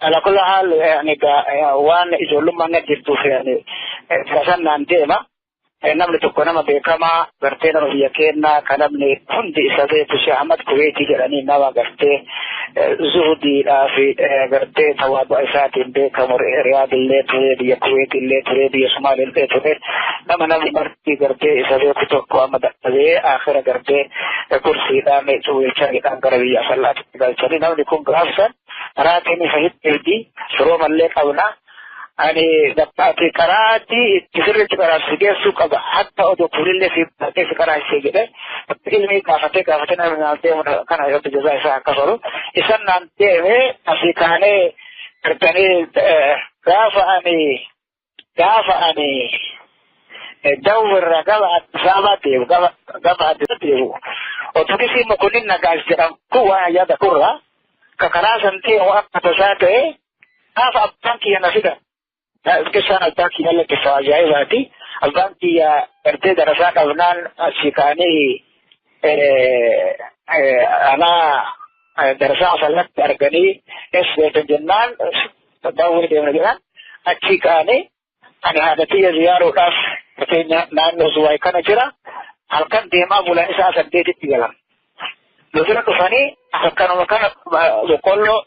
Ala kulli haal yani waan ijoollummaan na jirtuuf yani tasannaan deema. Namni tokko nama beekamaa gartee nama biyya keenyaa kan namni hundi isa beeku Sheekh Ahmad Kuweetii jedhanii nama gartee zuhdiidhaa fi gartee tawaadu'a isaatiin beekamu Riyaadillee ture biyya Kuweetillee ture biyya Somaaliillee ture nama namni marti gartee isa beeku tokko amma dadhabee akhira gartee kursiidhaan wiilchariidhaan gara biyya asallaatti galchanii namni kun gaafsan raatiin isa hidheeti firoomallee qabna. Ani ati karaatti itti sirriitti karaatti geessuu qaba. Hatta odoo kuulillee fi baatee si karaatti jedhe ilmi gaafatee gaafatee namni naan deemu kana irratti jazaa isaa akka faru. Isan naan deemee asii kaanee gartanii gaafa ani dawwirra gaba Addis Ababaa deemu gaba Addis deemu. Otobisii Mokonnin Nagaas jedhamu kun waan yaada kurra ka karaa san deemu akka tasaa ta'e gaafa abbaan kiyya na fidan. Kisaan abbaan kiyya lakkisaa ajaa'ibaati. Abbaan kiyya gartee darasaa qabnaan asii ka'anii anaa darasaa asallatti arganii es beektan jennaan daawwii deemna jedhan achii ka'anii ani haadha tiyya ziyaaruudhaaf fakkeenya naannoo Zuwaay kana jira halkan deemaa bulan isaa 8tti galan. Nu bira dhufanii akkanuma kana boqqolloo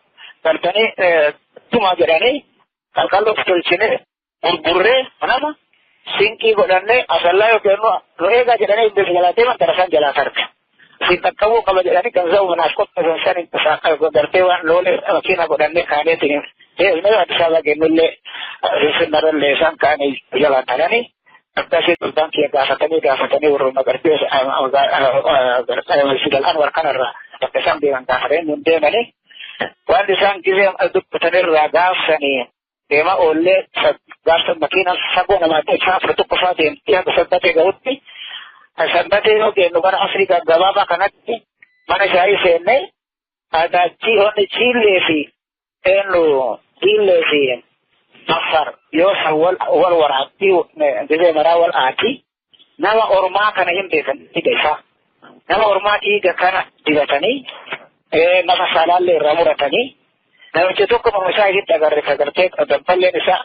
galtanii tumaa jedhanii qalqalloo tolchine gurgurree nama sinqii godhannee asallaa yookiin nu eegaa jedhanii hin jalaa deeman darasaan jalaa tarbe. Siin qaqqabuu qaba jedhanii ganzaa manaaf qopheessan san gartee waan loolee makiina godhannee kaaneetiin deemnee Addis Ababaa gennullee Finfinnarrallee isaan kaanii jalaa taranii akkasii sultaan kiyya gaafatanii warra gartee Masjid Anwar kanarraa bakka isaan deeman gaafatanii nun deemanii waan isaan gisee dubbatanirraa gaafsanii deema oollee gaafsan makiina fagoo namaa isaa afur tokko faa deemtee haga sanbatee gahutti sanbatee yoo geennu gara Afrikaa gabaabaa kanatti mana shaayii seennee adaachii onni chiillee fi eenyu chiillee fi Afar yoo san wal waraabbii gisee maraa wal aati nama ormaa kana hin beekan dhiiga isaa nama ormaa dhiiga kana dibatanii nafa saalaallee irraa muratanii namichi tokko morma isaa isitti agarre agartee dabballeen isaa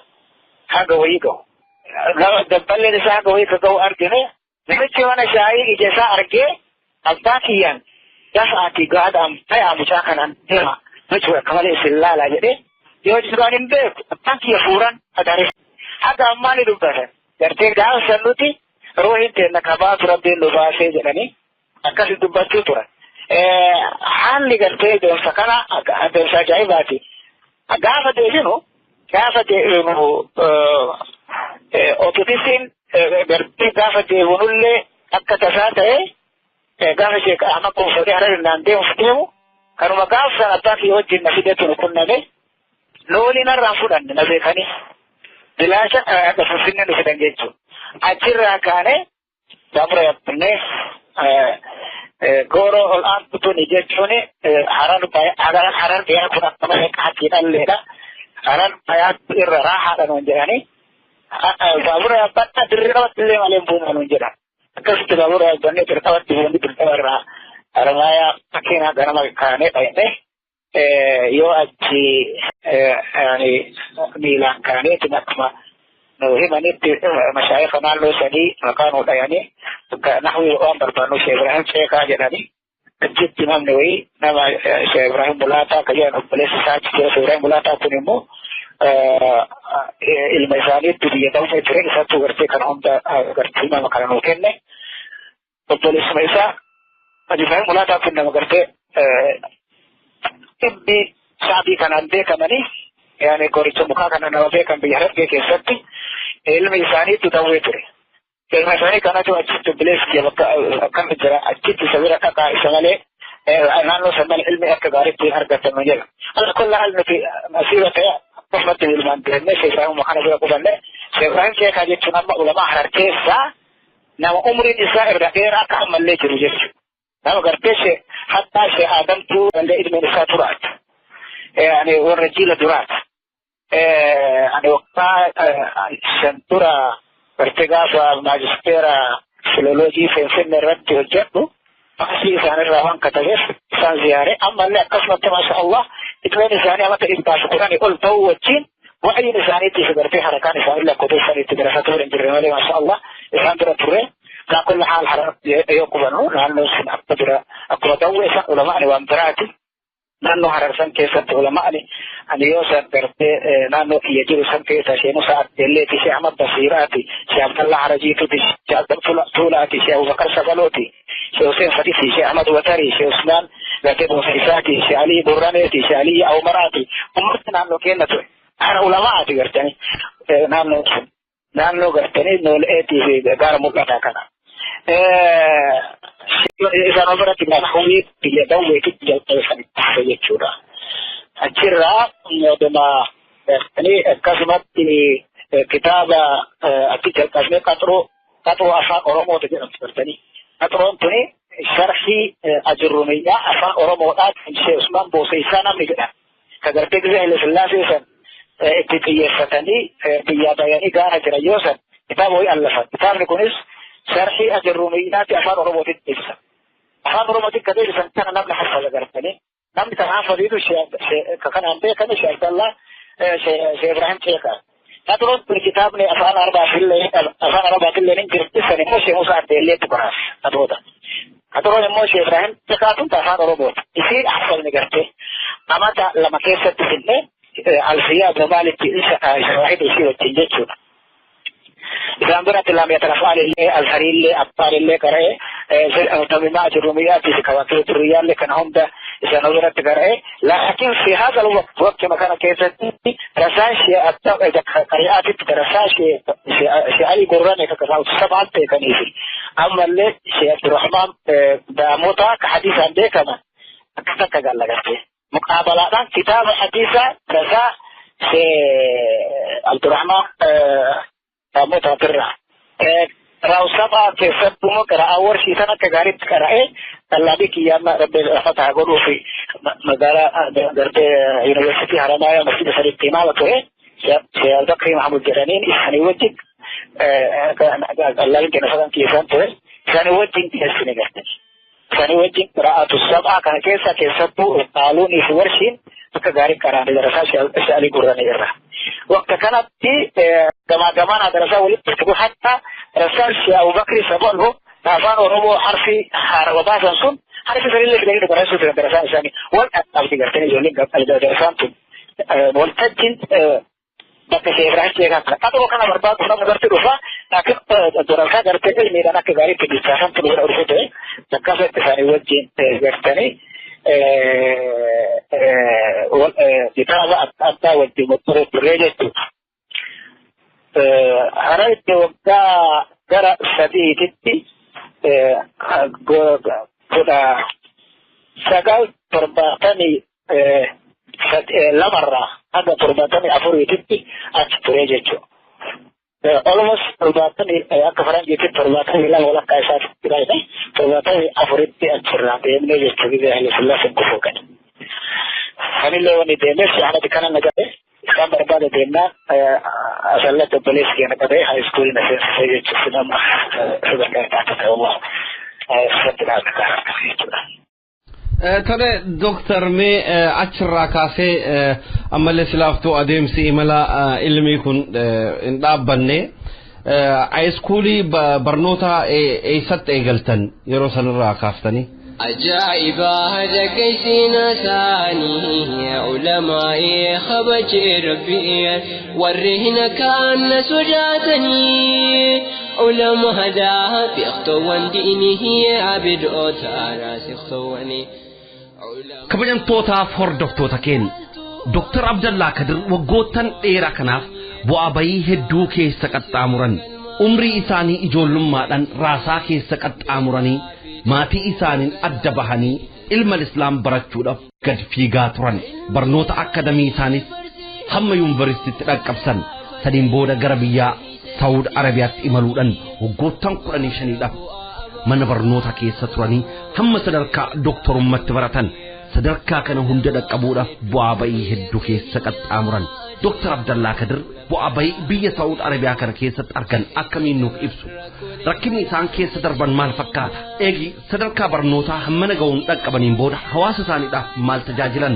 haga wayii gahu. Dabballeen isaa haga wayii gahu argine namichi mana shaayii ija isaa argee abbaa kiyyaan dafa ati gaadhaan tayaa mucaa kanaan deema. Nuti akka malee isin laalaa jedhee yoo duraan hin beeku abbaan kiyya fuuran agaree haga ammaa ni dubbatan. Gartee gaafa san nuti ruuhin teenna kabaatu rabbiin nu baasee jedhanii akkasi dubbachuu turan. Haalli gartee deemsa kana deemsa ajaa'ibaati. Gaafa deebinu otobisiin gartee gaafa deebinullee akka tasaa ta'e gaafa Sheek Ahmad Koonfotee Harar naan deemuuf deemu kanuma gaafa san abbaa kiyya wajjin na fidetu nu qunname loolii narraan fudhanne na beekanii bilaasha Finfinnee nu fidan jechuudha. Achirraa kaanee baabura yaabbannee gooroo ol aantu tuni jechuun harar dhiyaa kun akka malee qaattii dhalleedha. Harar bayaatu irra raahaadha nuun jedhanii baabura yaabbannaa dirree qabatti illee malee hin buuna nuun jedhan. Akkasitti baabura yaabbannee dirree qabatti buunni dirree irraa Haramaayaa makiinaa ganama kaanee dhaqne yoo achi miilaan kaaneetiin akkuma nu himanitti mashaayika naannoo sanii maqaa nu dhayanii nahwi waan barbaannu Sheekh Ibrahim Ceekaa jedhanii achitti namni wayii nama Sheekh Ibrahim Mulaataa ka jedhan obboleessa isaa achi jira. Sheekh Ibrahim Mulaataa kun immoo ilma isaaniitti biyya dawwee ture isattuu gartee kana hunda gartee nama kana nuu kenne obboleessuma isaa Haji Ibrahim Mulaataa kun nama gartee dhibbi shaabii kanaan beekamanii yaani qoricha mukaa kana nama beekan biyya Harargee keessatti ilmi isaaniitti dawwee ture. Ilma isaanii kanatu achitti obboleessi bakka akkam jira achitti isa bira dhaqaa isa malee naannoo san malee ilmi akka gaariitti hin argatan jedha. Ala kulla hal nuti masiiba ta'e akkasumatti ilmaan deemnee Sheekh Ibrahim kana bira qubanne Sheekh Ibrahim Sheekaa jechuun amma ulamaa Harar keessaa nama umriin isaa irra dheeraa akka ammallee jiru jechuudha. Nama gartee shee hattaa shee Aadamtuu illee ilmeen isaa turaati. Yani warra jiila duraati. Ani waggaa shan dura gartee gaafa maajisteera filoloojii Finfinnee irratti hojjedhu asii isaanirraa waan katabeef isaan ziyaare ammallee akkasumatti maasha Allah ilmeen isaanii amata 110 ol ta'uu wajjin wa'yiin isaaniitti gartee harakaan isaanii lakkoofsa itti darasaa hin jirre malee maasha Allah isaan bira turre. Ala kulli haal harar yoo qubannu naannoo sun akka bira akkuma dawwee san ulamaani waan biraati. Naannoo Harar san keessatti ulamaani ani yoo san gartee naannoo kiyya jiru san keessa Sheekh Musaa Abdelleeti, Sheekh Ahmad Basiiraati, Sheekh Abdallah Harajiituti, Sheekh Abdal Tuulaati, Sheekh Abubakar Sagalooti, Sheekh Hussein Fadisi, Sheekh Ahmad Watari, Sheekh Usmaan gartee Boosaisaati, Sheekh Alii Burraneeti, Sheekh Alii Awmaraati. Ummati naannoo keenya ture. Hara ulamaati gartanii naannoo sun. Naannoo gartanii nooleetii fi gaara mul'ataa kana. Isaan biratti nahwii biyya dawweetti jalqabe tafe jechuudha. Achirraa oduma gartanii akkasumatti kitaaba achi jalqabnee qaxroo afaan Oromoota jedhamtu gartanii. Qaxroon tuni sharhii ajurrumiyyaa afaan Oromoodhaa kan Sheekh Usmaan Booseysaa namni jedhama. Ka gartee Gizee Haile Sillaasee san itti xiyyeeffatanii biyyaa bayanii gaana jira yoo san kitaaba wayii allafan. Kitaabni kunis sharhii ajurrumiyyaati afaan Oromootitti ibsa. Afaan Oromootitti kan ibsan kana namni hafaza gartanii. Namni kana hafaziitu kanaan beekame Sheekh Abdallah Sheekh Ibrahim Ceekaa. Qaxroon kun kitaabni afaan Arabaatillee ni jirti san immoo Sheekh Musaa Abdeelleetu baraas qaxroota. Qaxroon immoo Sheekh Ibrahim Ceekaa tun afaan Oromooti. Isiin hafazne gartee amata lama keessatti finnee alfiyaa Ibnu Maalitti shawaahid isii wajjin jechuudha. Isaan biratti laamiyata afaalillee alhariillee abbaalillee qara'ee tamimaa jirumiyyaati fi kawaakib durriyyaallee kana hunda isaan biratti qara'ee laakiin fi haadha alwaqt waqtima kana keessatti rasaan shee qari'aatitti darasaa shee Ali Gurrane ka kasaawu sabaan beekaniifi ammallee shee Abdurrahmaan Daamotaa ka hadiisaan beekaman akka takka gallagarte. Muqaabalaadhaan kitaaba hadiisaa darasaa shee Abdurrahmaan Daamotaa birraa. Raawusabaa keessattuu immoo qiraa'aa warshiisan akka gaariitti qara'ee tallaabii kiyyaama rabbi rafata haa godhuu fi magaalaa gartee yuunivarsiitii Haramaayaa masjida sadiitti imaama ture Sheekh Abubakrii Mahamud jedhaniin isaanii wajjin tallaabiin keenya sadan keessan ture isaanii wajjin dhiyeessine garte. Isaanii wajjin qiraa'atu sab'aa kana keessa keessattuu qaaluunii fi warshiin akka gaarii qara'anii darasaa Sheekh Alii Gurranii irra. Waqta kanatti gamaa gamaan darasaa walitti dhufu hatta rasaan Sheekh Abubakrii Sabalho Afaan Oromoo harfi haarawa baasan sun harfi sanillee fidanii nu barsiisuu turan darasaan isaanii. Wal dhaabdi gartanii ijoolleen darasaan tun waltajjiin bakka ishee Ibrahim Sheekaa kana. Qaxoo kana barbaadu nama garti dhufa laakiin sadarkaa gartee ilmiidhaan akka gaariitti bilchaasan tun bira dhufe ta'e bakka isaanii wajjin gartanii kitaaba adda addaa wajjin turee jechuudha. Hararitti waggaa gara sadiititti 1972rraa haga 74titti achi turee jechuudha. Almost 70 akka faranjiitti 72 walakkaa isaatti jira 74tti achirraa deemnee jechuudha gizee Haile Sillaaseen kufuu gadi. Sanillee wanni deemeef anati kana na gahe isaan barbaada deemnaan asallatti obboleessi keenya qabee haayiskuulii na seensisee jechuudha nama sadarkaa itti ta'e sirriitti dhaabbataa jechuudha. Tole Dooktar mee achirraa kaasee ammallee silaaftuu adeemsi imala ilmii kun hin dhaabbanne haayiskuulii barnoota eessatti eegaltan yeroo sanarraa kaaftanii? Ajaa'iba dhaggeessina isaanii ulamaa'ee kabajee rabbii warri hin kaanna sodaatanii ulama daa beektoowwan diinii abidoota raasiktowwanii. Kabajamtootaaf hordoftoota keenya Dooktar Abdallaa Kadir waggoottan dheeraa kanaaf bu'aa bayii hedduu keessa qaxxaamuran umrii isaanii ijoollummaadhaan raasaa keessa qaxxaamuranii maatii isaaniin adda bahanii ilma islaam barachuudhaaf gad fiigaa turan barnoota akadamii isaanis hamma yuunivarsiitiitti dhaqqabsan sadiin booda gara biyyaa Saawud Arabiyaatti imaluudhaan waggoottan 15dhaaf mana barnoota keessa turanii hamma sadarkaa dooktorummaatti baratan sadarkaa kana hunda dhaqqabuudhaaf bu'aa bayii hedduu keessa qaxxaamuran Dooktar Abdallaa Kadir bu'aa bayii biyya Saawud Arabiyaa kana keessatti argan akkamiin nuuf ibsu rakkinni isaan keessa darban maal fakkaata eegi sadarkaa barnootaa hammana ga'uun dhaqqabaniin booda hawaasa isaaniidhaaf maal tajaajilan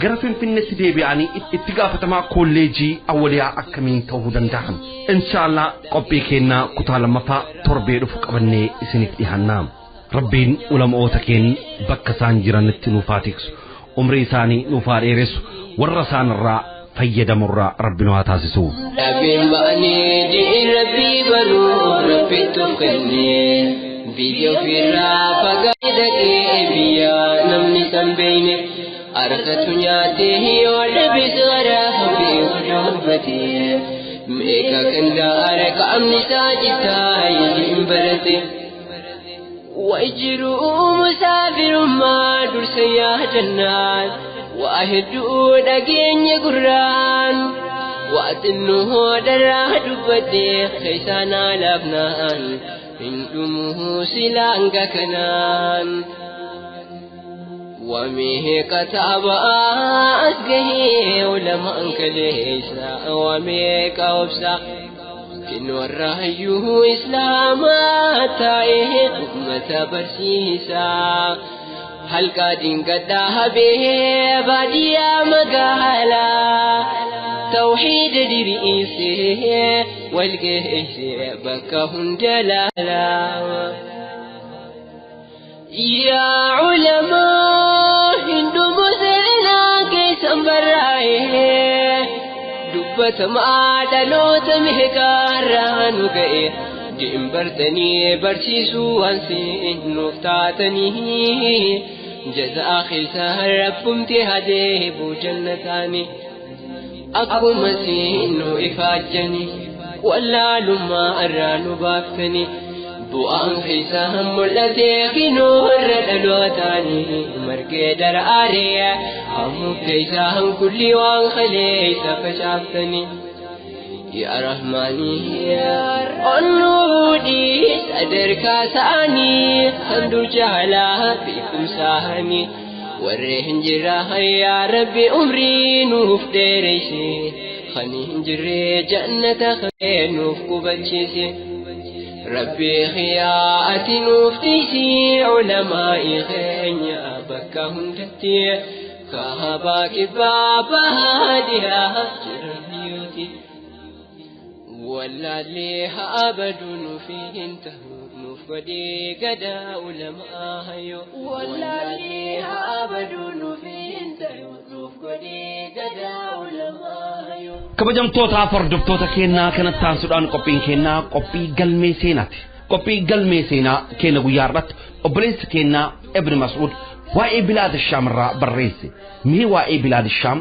gara Finfinneetti deebi'anii itti gaafatamaa kolleejii awwaliyaa akkamiin ta'uu danda'an inshaallah qophii keenyaa kutaa lammaffaa torbee dhufu qabannee isiniif dhiyaanna rabbiin ulamoota keenya bakka isaan jiranitti nuuf haa tiksu umrii isaanii nuuf haa dheeressu warra isaan irraa fayyadamurraa rabbi nu haa taasisu. Rabbiin ba'anii diin rabbii baruu rabbitti of kennee biyya ofirraa fagaatee dhaqee biyya namni san beeyne harkatu nyaatee yoo dhabis garaa beeku dubbatee meeqa kan daara qaamni isaa citaa hin barate. Wajjiruu musaafirummaa dursa yaadannaan waa hedduu dhageenya gurraan waa xinnoo daraa dubbadhee keessaan alaafnaan hin dhumuu silaanga kanaan. Wameeqa taabaa as gahee ulamaan kaleessa wameeqa obsa. Warra hayyuu islaamaa taa'ee uummata barsiisaa. Halqaa dingadhaa habee baadiyyaa magaalaa. Tawxiida diriirsee wal geessee bakka hunda laalaa. Yaa culamaa hindumu seenaa keessan barraa'ee. Dubbatamaa dhaloota meeqaarraa nu ga'e diin bartanii barsiisuu waan nuuf taatanii jazaa keessa rabbumti hadeebuu jannataani akkuma siinnu ifaajjanii wallaalummaa irraa nu baaftanii bu'aan keessa mul'atee kinoo irra dhalootaanii margee daraaree hamuuf keessa kulli waan kaleessa facaaftanii. Yaa Rahmaanii onnuudhii sadarkaa isaanii kan dur jaalaa beekumsaanii warri hin jirra yaa Rabbi umrii nuuf dheereyse kan hin jirre jannata kee nuuf qubachiise. Rabbi xiyaa'ati nuuf tiisi ulamaa'ii keenya bakka hundatti kaabaa kibbaa bahaa dhiyaa jiran biyyooti. Wallaallee haa baduu nuuf hin ta'u nuuf Godhee gadaa ulamaa hayyoo. Wallaallee haa baduu nuuf hin ta'u nuuf godhee gadaa ulamaa hayyoo. Kabajamtootaaf hordoftoota keenyaa kanatti taasisuudhaan qophiin keenyaa qophii galmee seenaati. Qophii galmee seenaa keenya guyyaa irratti obboleessi keenyaa Ibn Mas'uud waa'ee bilaad Shaam irraa barreesse. Mee waa'ee bilaad Shaam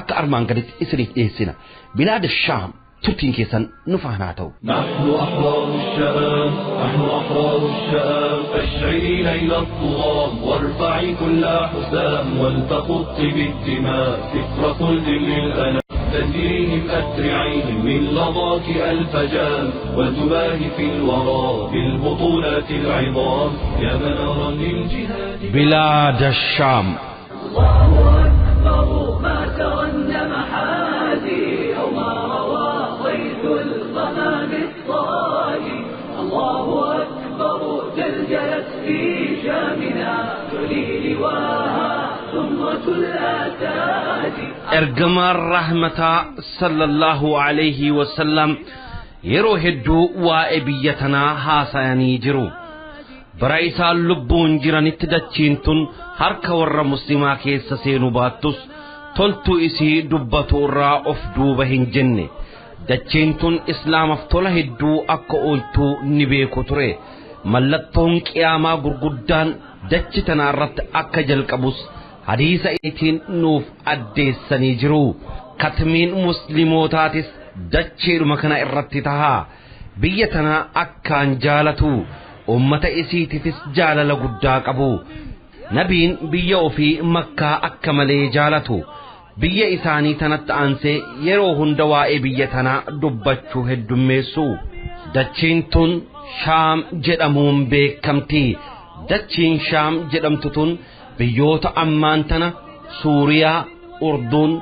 akka armaan gaditti isiniif dhiyeessina. Bilaad Shaam turtiin keessan nu faana haa ta'u. نحن أحرار الشام نحن أحرار الشام فاشعلي ليل الطغاة وارفعي كل حسام ولتخط بالدماء ستر خلد للأنام تسيرهم أسرعيهم من لظاك ألف جام وتباهي في الورى بالبطولات العظام يا منارا للجهاد bilaad Shaam. الله أكبر ما ترنم حادي أو ما روى غيث الغمام الصادي الله أكبر جلجلت في شامنا تلي لواها ثمرة الآتاج Ergamaan rahmataa sallallahu alayhi wasallam yeroo hedduu waa'ee biyya tanaa haasayanii jiru. Bara isaan lubbuun jiranitti dachiin tun harka warra muslimaa keessa seenuu baattus toltuu isii dubbatu irraa of duuba hin jenne. Dachiin tun islaamaaf tola hedduu akka ooltuu ni beeku ture. Mallattoon qiyaamaa gurguddaan dachi tanaa irratti akka jalqabus hadiisa ittiin nuuf addeessanii jiru. Katmiin musliimootaatis dacheedhuma kana irratti tahaa. Biyya tanaa akkaan jaalatu. Ummata isiitiifis jaalala guddaa qabu. Nabiin biyya ofii Makkaa akka malee jaalatu. Biyya isaanii tanatti aansee yeroo hunda waa'ee biyya tanaa dubbachuu heddummeessu. Dachiin tun Shaam jedhamuun beekamti. Dachiin Shaam jedhamtu tun biyyoota ammaan tana Suuriyaa, Urduun,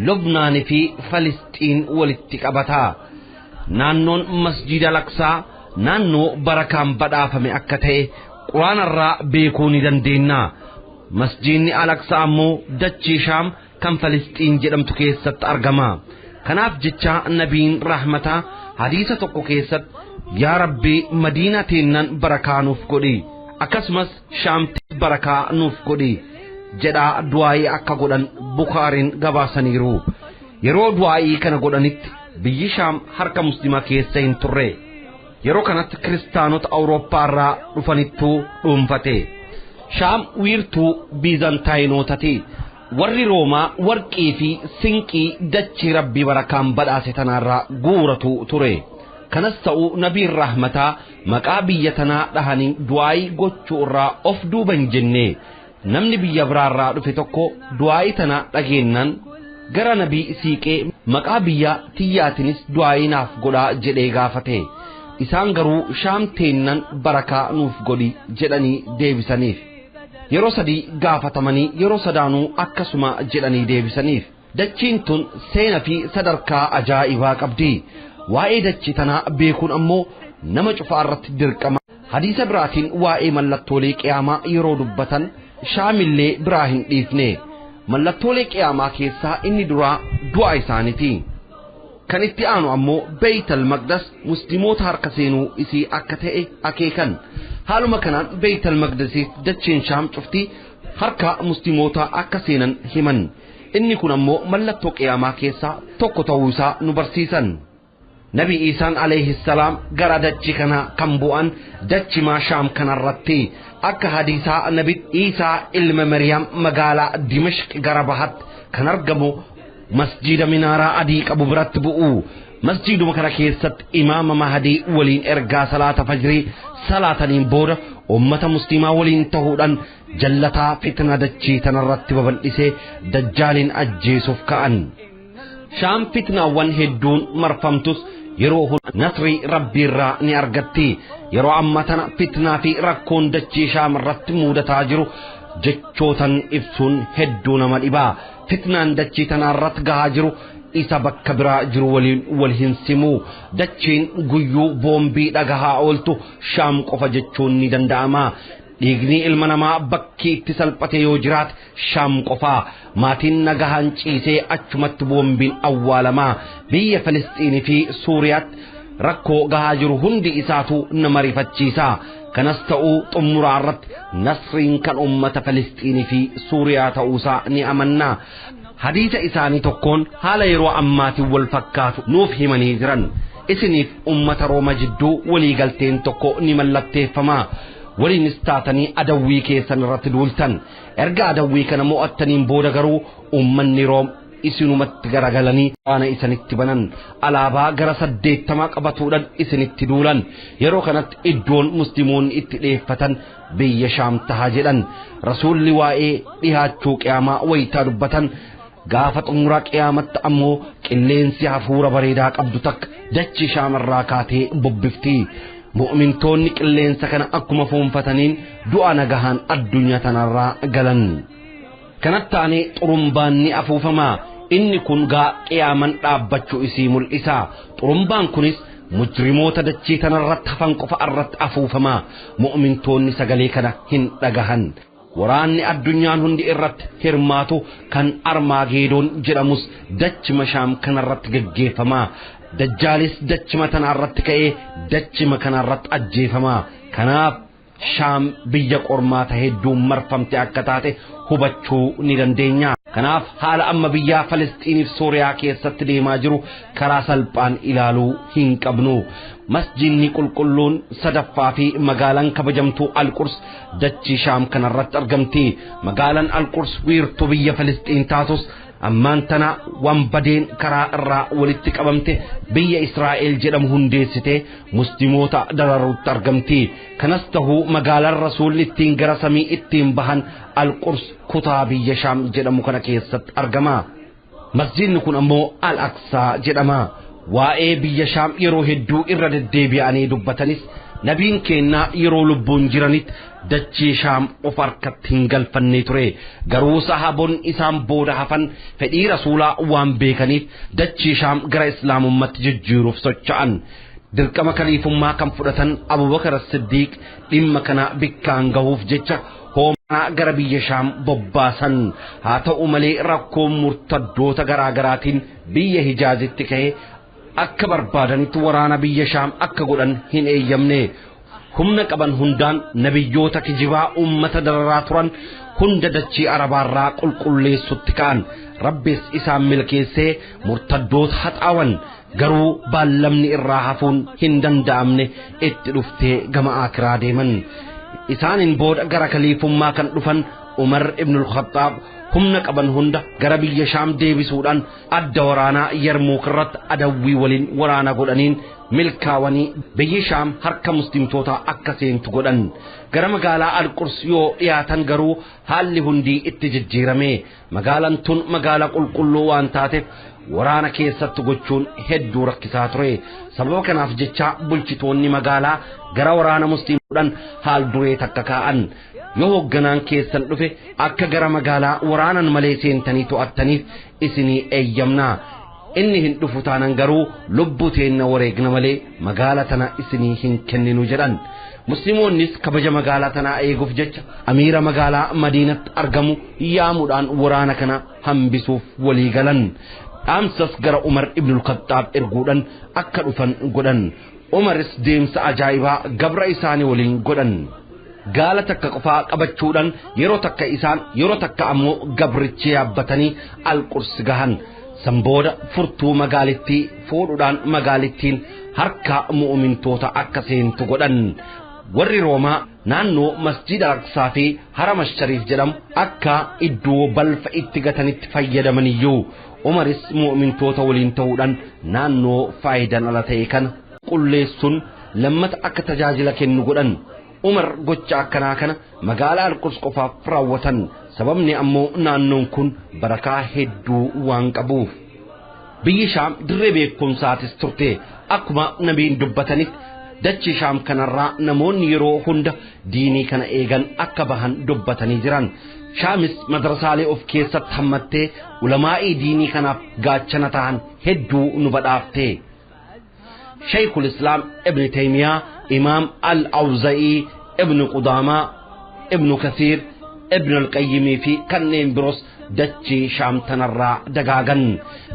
Lubnaanii fi Falisxiin walitti qabata. Naannoon Masjida Al-Aqsaa naannoo barakaan badhaafame akka ta'e quraanarraa beekuu ni dandeenya. Masjidni Al-Aqsaa ammoo dachii Shaam kan Falisxiin jedhamtu keessatti argama. Kanaaf jecha nabiin rahmataa hadiisa tokko keessatti yaa Rabbi Madiinaa teennan barakaa nuuf godhi akkasumas Shaamti barakaa nuuf godhi jedhaa du'aayii akka godhan Bukaariin gabaasaniiru. Yeroo du'aayii kana godhanitti biyyi Shaam harka muslimaa keessa hin turre. Yeroo kanatti kiristaanota Awurooppaa irraa dhufanittuu dhuunfate. Shaam wiirtuu Biizantaayinootati. Warri Roomaa warqii fi sinqii dachii Rabbii barakaan badhaase tanaarraa guuratu ture. Kanas ta'uu nabiin rahmataa maqaa biyya tanaa dhahanii du'aayii gochuu irraa of duuba hin jenne. Namni biyya biraarraa dhufe tokko du'aayii tana dhageennan gara nabii siiqee maqaa biyya tiyyaatinis du'aayii naaf godhaa jedhee gaafate. Isaan garuu Shaam teennan barakaa nuuf godhi jedhanii deebisaniif. Yeroo sadii gaafatamanii yeroo sadaanuu akkasuma jedhanii deebisaniif. Dachiin tun seenaa fi sadarkaa ajaa'ibaa qabdi. Waa'ee dachii tanaa beekuun ammoo nama cufaa irratti dirqama. Hadiisa biraatiin waa'ee mallattoolee qiyaamaa yeroo dubbatan Shaamillee biraa hin dhiifne. Mallattoolee qiyaamaa keessaa inni duraa du'a isaaniiti. Kan itti aanu ammoo Beeytal Maqdas musliimoota harka seenuu isii akka ta'e akeekan. Haaluma kanaan Beeytal Maqdasiif dacheen Shaam cufti harka musliimoota akka seenan himan. Inni kun ammoo mallattoo qiyaamaa keessaa tokko ta'uu isaa nu barsiisan. Nabi Iisaan alayhi salaam gara dachii kana kan bu'an dachimaa Shaam kanarratti akka hadiisaa Nabi Iisaa ilma Maryam magaalaa Dimashq gara bahatti kan argamu masjida minaaraa adii qabu biratti bu'u. Masjiduma kana keessatti imaama Mahadii waliin ergaa salaata fajrii salaataniin booda ummata musliimaa waliin ta'uudhaan jallataa fitna dachii tanarratti babal'isee dajjaaliin ajjeesuuf ka'an. Shaam fitnaawwan hedduun marfamtus yeroo hunda nasrii rabbiirraa ni argatti. Yeroo ammaa tana fitnaa fi rakkoon dachii Shaam irratti mudataa jiru jechootan ibsuun hedduu nama dhibaa. Fitnaan dachii tanaarratti gahaa jiru isa bakka biraa jiru waliin wal hin simu. Dachiin guyyuu boombii dhagahaa ooltu Shaam qofa jechuun ni danda'ama. Dhiigni ilma namaa bakki itti salphate yoo jiraate Shaam qofaa. Maatiin nagahaan ciisee achumatti boombiin awwaalamaa. Biyya Falisxiinii fi Suuriyaatti rakkoo gahaa jiru hundi isaatu nama rifachiisa. Kanas ta'uu xumuraa irratti nasriin kan ummata Falisxiinii fi Suuriyaa ta'uusaa ni amanna. Hadiisa isaanii tokkoon haala yeroo ammaatiin wal fakkaatu nuuf himanii jiran. Isiniif ummata Rooma jidduu waliigalteen tokko ni mallatteeffama. Waliinis taatanii adawwii keessan irratti duultan. Erga adawwii kana mo'attaniin booda garuu ummanni Room isinumatti garagalanii waana isanitti banan. Alaabaa gara 80 qabatuudhaan isinitti duulan. Yeroo kanatti iddoon musliimoonni itti dheeffatan biyya Shaam taha jedhan. Rasuulli waa'ee dhihaachuu qiyaamaa wayitaa dubbatan. Gaafa xumura qiyaamatti ammoo qilleensi hafuura bareedaa qabdu takka dachii Shaam irraa kaatee bubbifti. Mu'mintoonni qilleensa kana akkuma foonfataniin du'a nagahaan addunyaa tanarraa galan. Kanatti aanee xurumbaan ni afuufama. Inni kun gaa qiyaaman dhaabbachuu isii mul'isa. Xurumbaan kunis mujrimoota dachii tanarratti hafan qofa irratti afuufama. Mu'mintoonni sagalee kana hin dhagahan. Waraanni addunyaan hundi irratti hirmaatu kan Armaageedoon jedhamus dachima Shaam kanarratti gaggeeffama. Dajjaalis dachima tanarratti ka'ee dachima kanarratti ajjeefama. Kanaaf Shaam biyya qormaata hedduun marfamte akka taate hubachuu ni dandeenya. Kanaaf haala amma biyya Falisxiiniif Sooriyaa keessatti deemaa jiru karaa salphaan ilaaluu hin qabnu. Masjidni qulqulluun sadaffaa fi magaalaan kabajamtuu Al-Quds dachii Shaam kanarratti argamti. Magaalaan Al-Quds wiirtuu biyya Falisxiin taatus ammaan tana wanbadeen karaa irraa walitti qabamte biyya Israa'el jedhamu hundeessitee musliimoota dararuutti argamti. Kanas tahuu magaalaan rasuulli ittiin gara samii ittiin bahan Al-Quds kutaa biyya Shaam jedhamu kana keessatti argama. Masjidni kun ammoo Al-Aqsaa jedhama. Waa'ee biyya Shaam yeroo hedduu irra deddeebi'anii dubbatanis nabiin keenya yeroo lubbuun jiranitti dachii Shaam of harkatti hin galfanne ture. Garuu sahaabonni isaan booda hafan fedhii rasuulaa waan beekaniif dachii Shaam gara islaamummaatti jijjiiruuf socho'an. Dirqama kaliifummaa kan fudhatan Abubakar Siddiiq dhimma kana bikkaan gahuuf jecha hoomaa gara biyya Shaam bobbaasan. Haa ta'u malee rakkoon murtaddoota garaa garaatiin biyya Hijaazitti ka'ee akka barbaadanitti waraana biyya Shaam akka godhan hin eeyyamne. Humna qaban hundaan nabiyyoota kijibaa uummata dararaa turan hunda dachii Arabaarraa qulqulleessutti ka'an. Rabbis isaan milkeessee murtaddoota haxaawan. Garuu baallamni irraa hafuun hin danda'amne itti dhuftee gama akiraa deeman. Isaaniin booda gara kaliifummaa kan dhufan Umar ibn al-Khattab humna qaban hunda gara biyya Shaam deebisuudhaan adda waraanaa Yarmuuk irratti adawwii waliin waraana godhaniin milkaawanii biyyi Shaam harka muslimtootaa akka seentu godhan. Gara magaalaa Al-Quds yoo dhiyaatan garuu haalli hundii itti jijjiirame. Magaalaan tun magaalaa qulqulluu waan taateef waraana keessatti gochuun hedduu rakkisaa ture. Sababa kanaaf jecha bulchitoonni magaalaa gara waraana musliimuudhaan haal duree takka kaa'an. Yoo hoogganaan keessan dhufe akka gara magaalaa waraanan malee seentanii to'attaniif isinii eeyyamna. Inni hin dhufu taanan garuu lubbuu teenna wareegna malee magaalaa tana isinii hin kenninu jedhan. Musliimoonnis kabaja magaalaa tanaa eeguuf jecha amiira magaalaa Madiinatti argamu yaamuudhaan waraana kana hambisuuf walii galan. Dhaamsas gara Umar ibn al-Khattab erguudhaan akka dhufan godhan. Umaris deemsa ajaa'ibaa gabra isaanii waliin godhan. Gaala takka qofaa qabachuudhaan yeroo takka isaan yeroo takka ammoo gabrichi yaabbatanii Al-Quds gahan. San booda furtuu magaalittii fuudhuudhaan magaalittiin harka mu'umintoota akka seentu godhan. Warri Roomaa naannoo Masjida Aqsaa fi Harama Shariif jedhamu akka iddoo balfa itti gatanitti fayyadamaniyyuu Umaris mu'umintoota waliin ta'uudhaan naannoo faayidaan ala ta'e kana qulleessuun lammata akka tajaajila kennu godhan. Umar gocha akkanaa kana magaalaa Al-Quds qofaaf raawwatan. Sababni ammoo naannoon kun barakaa hedduu waan qabuuf. Biyyi Shaam dirree beekumsaatis turte. Akkuma nabiin dubbatanitti dachii Shaam kanarraa namoonni yeroo hunda diinii kana eegan akka bahan dubbatanii jiran. Shaamis madrasaalee of keessatti hammattee ulamaa'ii diinii kanaaf gaachana ta'an hedduu nu badhaafte. Shaykhul Islaam Ibn Taymiyaa, Imaam Al-Awza'ii, Ibn Qudaamaa, Ibn Kasiir, Ibn Al-Qayyimii fi kanneen biroos dachii Shaam tanarraa dagaagan.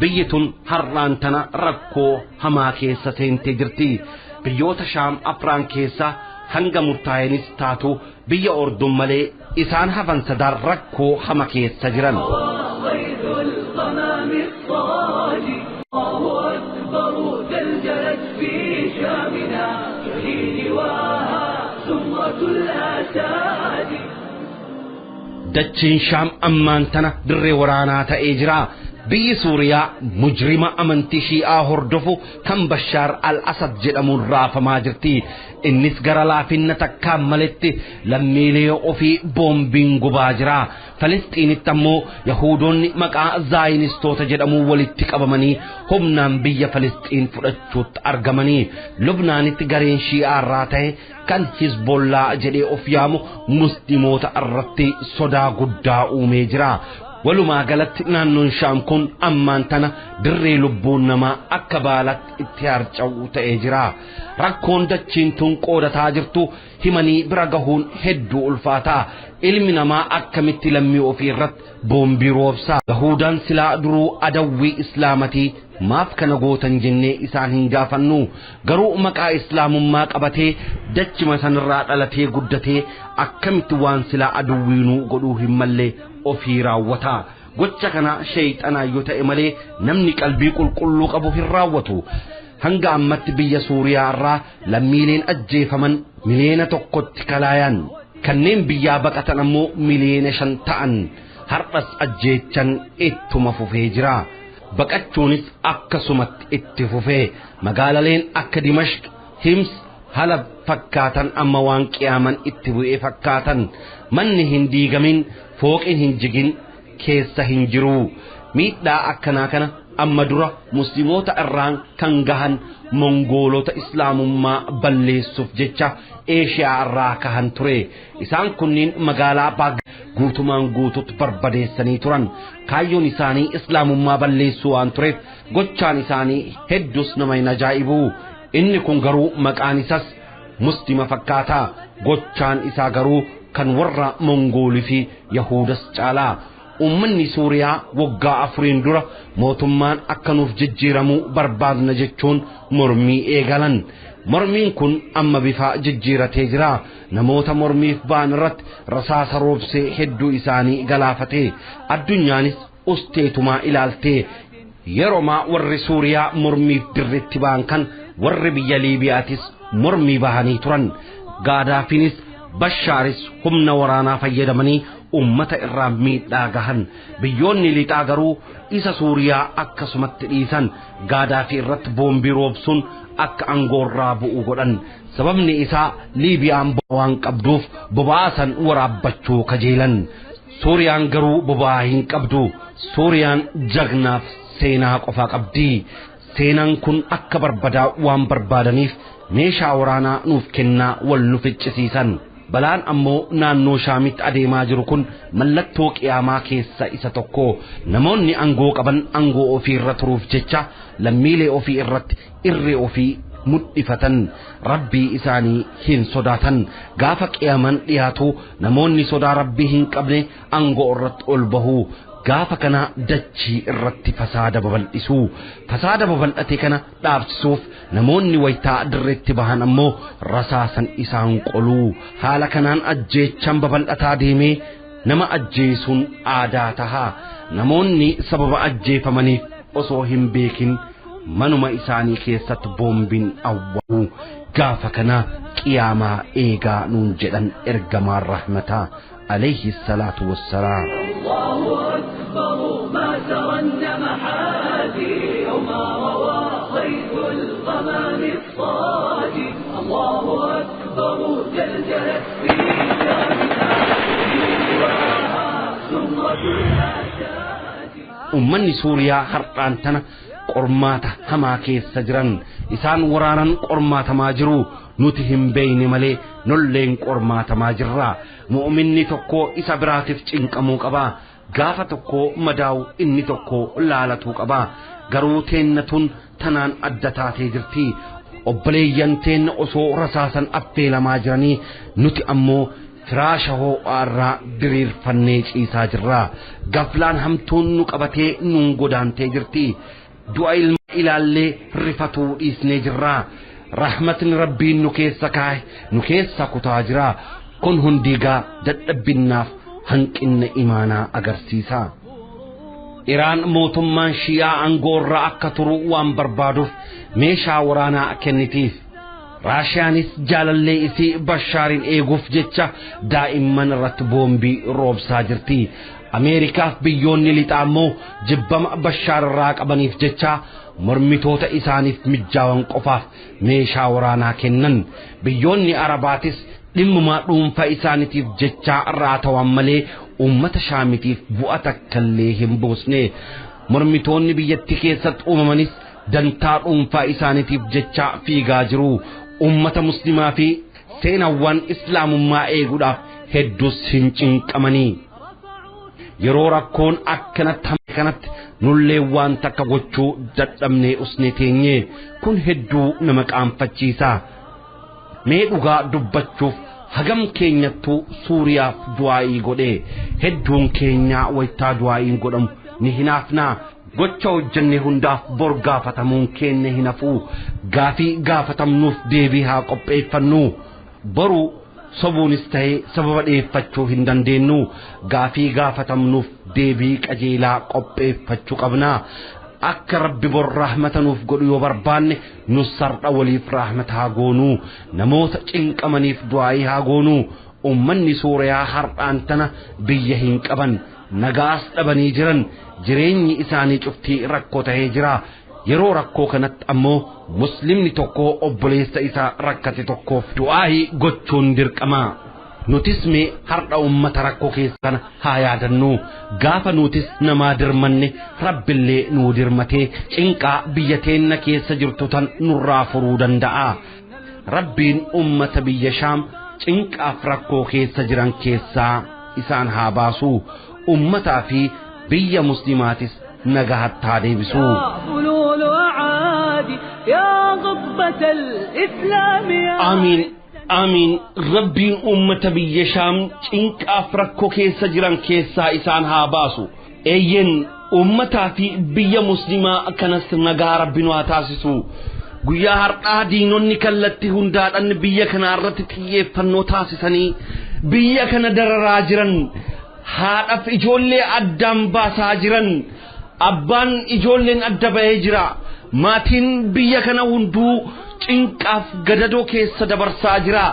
Biyyi tun har'aan tana rakkoo hamaa keessa seentee jirti. Biyyoota Shaam afraan keessaa Hanga murtaa'eenis taatu biyya Ordun malee isaan hafan sadan rakkoo hama keessa jiran. غيث الغمام الصاجي الله أكبر زلزلت في شامنا تحيي لواها زمرة الأساد. Dachiin Shaam ammaan tana dirree waraanaa ta'ee jira. Biyyi Suuriyaa mujrima amantii Shii'aa hordofu kan Bashaar al-Asad jedhamuun raafamaa jirti. Innis gara laafinna takkaan maletti lammiilee ofii boombiin gubaa jira. Falisxiinitti ammoo Yahudoonni maqaa Zaayinistoota jedhamuun walitti qabamanii humnaan biyya Falisxiin fudhachuutti argamanii. Lubnaanitti gareen Shii'aa irraa ta'e kan Hizbollaa jedhee of yaamu musliimoota irratti sodaa guddaa uumee jira. Walumaa galatti naannoon Shaam kun ammaan tana dirree lubbuun namaa akka baalatti itti harca'u ta'ee jira. Rakkoon dachiin tun qoodataa jirtu himanii bira gahuun hedduu ulfaataa. Ilmi namaa akkamitti lammii ofii irratti boombii roobsa? Yahuudaan silaa duruu adawwii islaamatii maaf kana gootan jennee isaan hin gaafannu. Garuu maqaa islaamummaa qabatee dachima sanirraa dhalatee guddatee akkamitti waan silaa adawwiinuu godhuu hin malle ofii raawwata? Gocha kana sheeyxanaa yoo ta'e malee namni qalbii qulqulluu qabu hin raawwatu. Hanga ammatti biyya Suuriyaa irraa lammiileen ajjeefaman 1 miliyoonatti kalaayan. Kanneen biyyaa baqatan ammoo 5 miliyoona ta'an. Har'as ajjeechan ittuma fufee jira. Baqachuunis akkasumatti itti fufee magaalaleen akka Dimashq, Hims, Halab fakkaatan amma waan qiyaaman itti bu'ee fakkaatan. Manni hin diigamin, fooqin hin jigin keessa hin jiru. Miidhaa akkanaa kana amma dura musliimoota irraan kan gahan Mongoolota islaamummaa balleessuuf jecha Eeshiyaa irraa kahan ture. Isaan kunniin magaalaa Baag guutumaan guututti barbadeessanii turan. Kaayyoon isaanii islaamummaa balleessuu waan tureef gochaan isaanii hedduus nama hin ajaa'ibu. Inni kun garuu maqaan isas muslima fakkaata. Gochaan isaa garuu kan warra Mongoolii fi Yahudas caalaa. Uummanni Suuriyaa waggaa 4n dura mootummaan akka nuuf jijjiiramuu barbaadna jechuun mormii eegalan. Mormiin kun amma bifa jijjiiratee jira. Namoota mormiif ba'an irratti rasaasa roobsee hedduu isaanii galaafate. Addunyaanis usteetumaa ilaaltee. Yeromaa warri Suuriyaa mormiif dirreetti ba'an kan warri biyya Liibiyaatis mormii bahanii turan. Gaadaafiinis Bashaaris humna waraanaa fayyadamanii ummata irraa miidhaa gahan. Biyyoonni lixaa garuu isa Suuriyaa akkasumatti dhiisan. Gaadaafii irratti boombii roobsuun akka aangoorraa bu'u godhan. Sababni isaa Liibiyaan waan qabduuf boba'aa san waraabbachuu kajeelan. Suuriyaan garuu boba'aa hin qabdu. Suuriyaan jagnaaf seenaa qofa qabdi. Seenaan kun akka barbadaa waan barbaadaniif meeshaa waraanaa nuuf kennaa wal nu ficcisiisan. Balaan ammoo naannoo Shaamitti adeemaa jiru kun mallattoo qiyaamaa keessa isa tokko. Namoonni aangoo qaban aangoo ofii irra turuuf jecha lammiilee ofii irratti irree ofii mudhifatan, rabbii isaanii hin sodaatan. Gaafa qiyaaman dhiyaatu namoonni sodaa rabbii hin qabne aangoo irratti ol bahu. Gaafa kana dachii irratti fasaada babal'isu. Fasaada babal'ate kana dhaabsisuuf namoonni waytaa dirreetti bahan ammoo rasaasan isaan qoluu. Haala kanaan ajjeechaan babal'ataa deemee nama ajjeesuun aadaa taha. Namoonni sababa ajjeefamaniif osoo hin beekin manuma isaanii keessatti boombiin awwaalu. Gaafa kana qiyaamaa eegaa nuun jedhan ergamaan rahmataa alayhi salaatu wassalaam. الله أكبر ما ترنم حادي وما روى غيث الغمام الصاجي. الله أكبر زلزلت في شامنا زمرة الأساد. Ummanni Suuriyaa har'aan tana qormaata hamaa keessa jiran. Isaan waraanan qormaatamaa jiru. Nuti hin beeyne malee nolleen qormaatamaa jirra. Mu'minni tokko isa biraatiif cinqamuu qaba. Gaafa tokko madaa'u inni tokko laalatuu qaba. Garuu teennatun tanaan adda taatee jirti. Obboleeyyan teenna osoo rasaasan affeelamaa jiranii nuti ammoo firaasha ho'aa irraa diriirfannee ciisaa jirra. Gaflaan hamtuun nu qabatee nuun godaantee jirti. Du'a ilma ilaallee rifatuu dhiisnee jirra. Rahmatni rabbiin nu keessa kaa'e nu keessa kutaa jira. Kun hundigaa dadhabbinnaaf hanqinna imaanaa agarsiisa. Iraan mootummaan shi'aa aangoorraa akka turu waan barbaaduuf meeshaa waraanaa kennitiif. Raashiyaanis jaalallee isii Bashaariin eeguuf jecha daa'imman irratti boombii roobsaa jirti. Ameerikaaf biyyoonni lixaa immoo jibbama Bashaar irraa qabaniif jecha mormitoota isaaniif mijjaawan qofaaf meeshaa waraanaa kennan. Biyyoonni Arabaatis dhimmuma dhuunfaa isaaniitiif jecha irraa malee uummata shaamitiif bu'a takkallee hin buusne. Mormitoonni biyyattii keessatti uumamanis dantaa dhuunfaa isaaniitiif jecha fiigaa jiru. Uummata muslimaa fi seenawwan islaamummaa eeguudhaaf hedduus hin cinqamanii. Yeroo rakkoon akkanatti kanatti nullee waan takka gochuu dadhabnee usnee teenye kun hedduu nama qaanfachiisa. Mee dhugaa dubbachuuf hagam keenyattuu Suuriyaaf du'aa'ii godhe. Hedduun keenyaa waytaa du'aa'iin godhamu ni hinaafnaa. Gocha hojjenne hundaaf bor gaafatamuun keenya hin hafu. Gaafii gaafatamnuuf deebii haa qopheeffannu. Boru sobuunis ta'ee sababa dhiyeeffachuu hin dandeenyu. Gaafii gaafatamnuuf deebii qajeelaa qopheeffachuu qabna. Akka rabbi bor rahmata nuuf godhu yoo barbaanne nus sardha waliif rahmata haa goonuu. Namoota cinqamaniif du'aa'ii haa goonuu. Uummanni Suuriyaa har'aan tana biyya hin qaban, nagaas dhabanii jiran, jireenyi isaanii cuftii rakkoo ta'ee jira. Yeroo rakkoo kanatti ammoo muslimni tokko obboleessa isaa rakkate tokkoof du'aa'ii gochuun dirqama. Nutis mee har'a uummata rakkoo keessa kana haa yaadannu. Gaafa nutis namaa dirmanne rabbillee nuu dirmatee cinqaa biyya teenna keessa jirtu tan nurraa furuu danda'a. Rabbiin uummata biyya Shaam cinqaaf rakkoo keessa jiran keessaa isaan haa baasu. Uummataa fi biyya muslimaatis nagaa haa deebisu. Amiin. Amiin. Rabbiin uummata biyya Shaam cinqaaf rakkoo keessa jiran keessaa isaan haa baasu. Eeyyen uummataa fi biyya muslimaa kanas nagaa rabbi nu haa taasisu. Guyyaa har'aa diinonni kallattii hundaadhaan biyya kana irratti xiyyeeffannoo taasisanii biyya kana dararaa jiran, haadhaaf ijoollee addaan baasaa jiran, abbaan ijoolleen adda bahee jira. Maatiin biyya kana hunduu cinqaaf gadadoo keessa dabarsaa jira.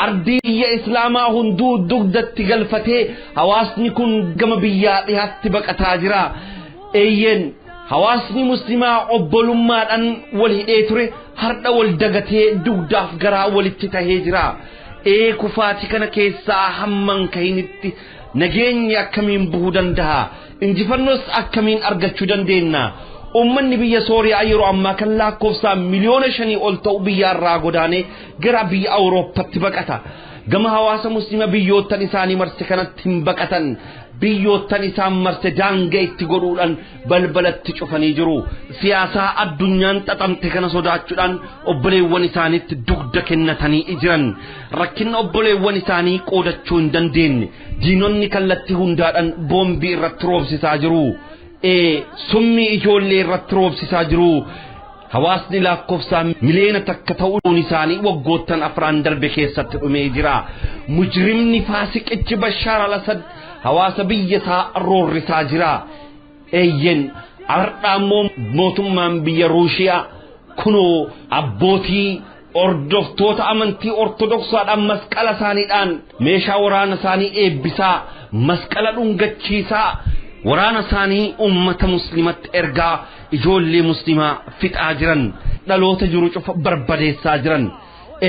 Ardii biyya islaamaa hunduu dugdatti galfatee hawaasni kun gama biyyaa dhiyaatti baqataa jira. Eeyyen hawaasni muslimaa obbolummaadhaan wal hidhee ture har'a wal dagatee dugdaaf garaa walitti tahee jira. Ee kufaati kana keessaa hamman kahinitti nageenyi akkamiin bu'uu danda'a? Injifannoos akkamiin argachuu dandeenya? Uummanni biyya Sooriyaa yeroo ammaa kan lakkoofsaan 5 miliyoona ol ta'u biyya irraa godaanee gara biyya Awurooppaatti baqata. Gama hawaasa muslima biyyoottan isaanii marse kanatti hin baqatan. Biyyoottan isaan marse daangaa itti godhuudhaan balbalatti cufanii jiru. Siyaasaa addunyaan xaxamte kana sodaachuudhaan obboleewwan isaaniitti dugda kennatanii jiran. Rakkina obboleewwan isaanii qoodachuu hin dandeenye. Diinonni kallattii hundaadhaan boombii irratti roobsisaa jiru. Summii ijoollee irratti roobsisaa jiru. Hawaasni lakkoofsaan 1 miliyoona ta'uun isaanii waggoottan 4 darbe keessatti dhumee jira. Mujrimni faasiqichi Bashaar al-Asad hawaasa biyya isaa roorrisaa jira. Eeyyen har'a immoo mootummaan biyya Ruushiyaa kunoo abbootii hordoftoota amantii ortodoksaadhaan masqala isaaniidhaan meeshaa waraana isaanii eebbisaa, masqala dhungachiisaa, waraana isaanii uummata muslimatti ergaa ijoollee muslimaa fixaa jiran, dhaloota jiru cufa barbadeessaa jiran.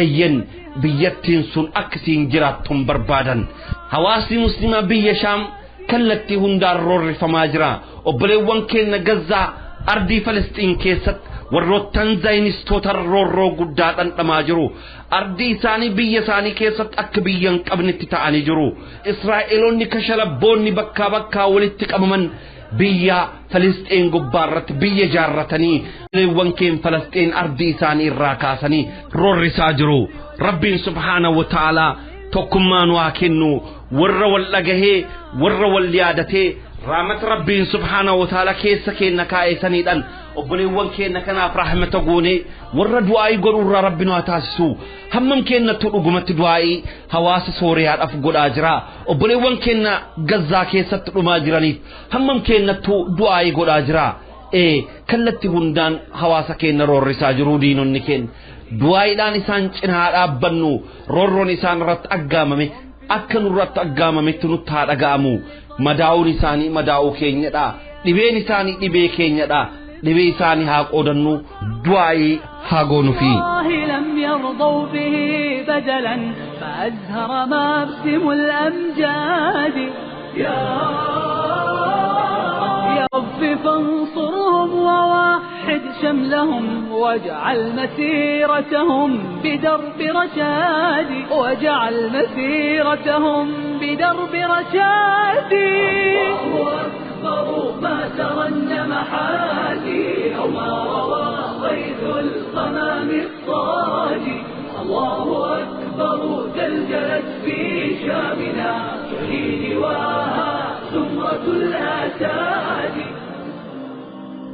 Eeyyen biyyattiin sun akkasiin jiraattuun barbaadan. Hawaasni muslimaa biyya Shaam kallattii hundaan roorrifamaa jira. Obboleewwan keenya Gazzaa ardii Falasxiin keessatti warroottan zaayinistoota roorroo guddaa dhandhamaa jiru. Ardii isaanii biyya isaanii keessatti akka biyya hin qabnetti ta'anii jiru. Israa'eloonni kashalabboonni bakkaa bakkaa walitti qabaman biyya Falasxiin gubbaa irratti biyya ijaarratanii obboleewwan keenya Falasxiin ardii isaanii irraa kaasanii roorrisaa jiru. Rabbiin subhaanahu wa ta'aalaa tokkummaa nu haa kennu. Warra wal dhagahee, warra wal yaadatee Rahmata Rabbiin subhaanahu wa ta'ala keessa keenya kaa'e saniidhaan obboleewwan keenya kanaaf rahmata goonee warra du'aa'ii godhuurraa Rabbi nu haa taasisu. Hammam keenyattu dhugumatti du'aa'ii hawaasa Sooriyaadhaaf godhaa jira. Obboleewwan keenya Gazzaa keessatti dhumaa jiraniif hammam keenyattu du'aa'ii godhaa jira. Kallatti hundaan hawaasa keenya roorrisaa jiru diinonni keenya. Du'aa'iidhaan isaan cinaa dhaabbannu roorroon isaan irratti aggaamame akka nurratti aggaamametti nutti haa dhaga'amu. Madaa'uun isaanii madaa'uu keenyadha. Dhibeen isaanii dhibee keenyadha. Dhibee isaanii haa qoodannu du'aa'ii haa goonufi. لم يرضوا به بدلا فأزهر مبسم الأمجاد يا رب فانصرهم ووحد شملهم واجعل مسيرتهم بدرب رشاد واجعل مسيرتهم بدرب رشاد. الله أكبر ما ترنم حادي أو ما روى غيث الغمام الصاجي. الله أكبر زلزلت في شامنا تحيي لواها زمرة الأساد.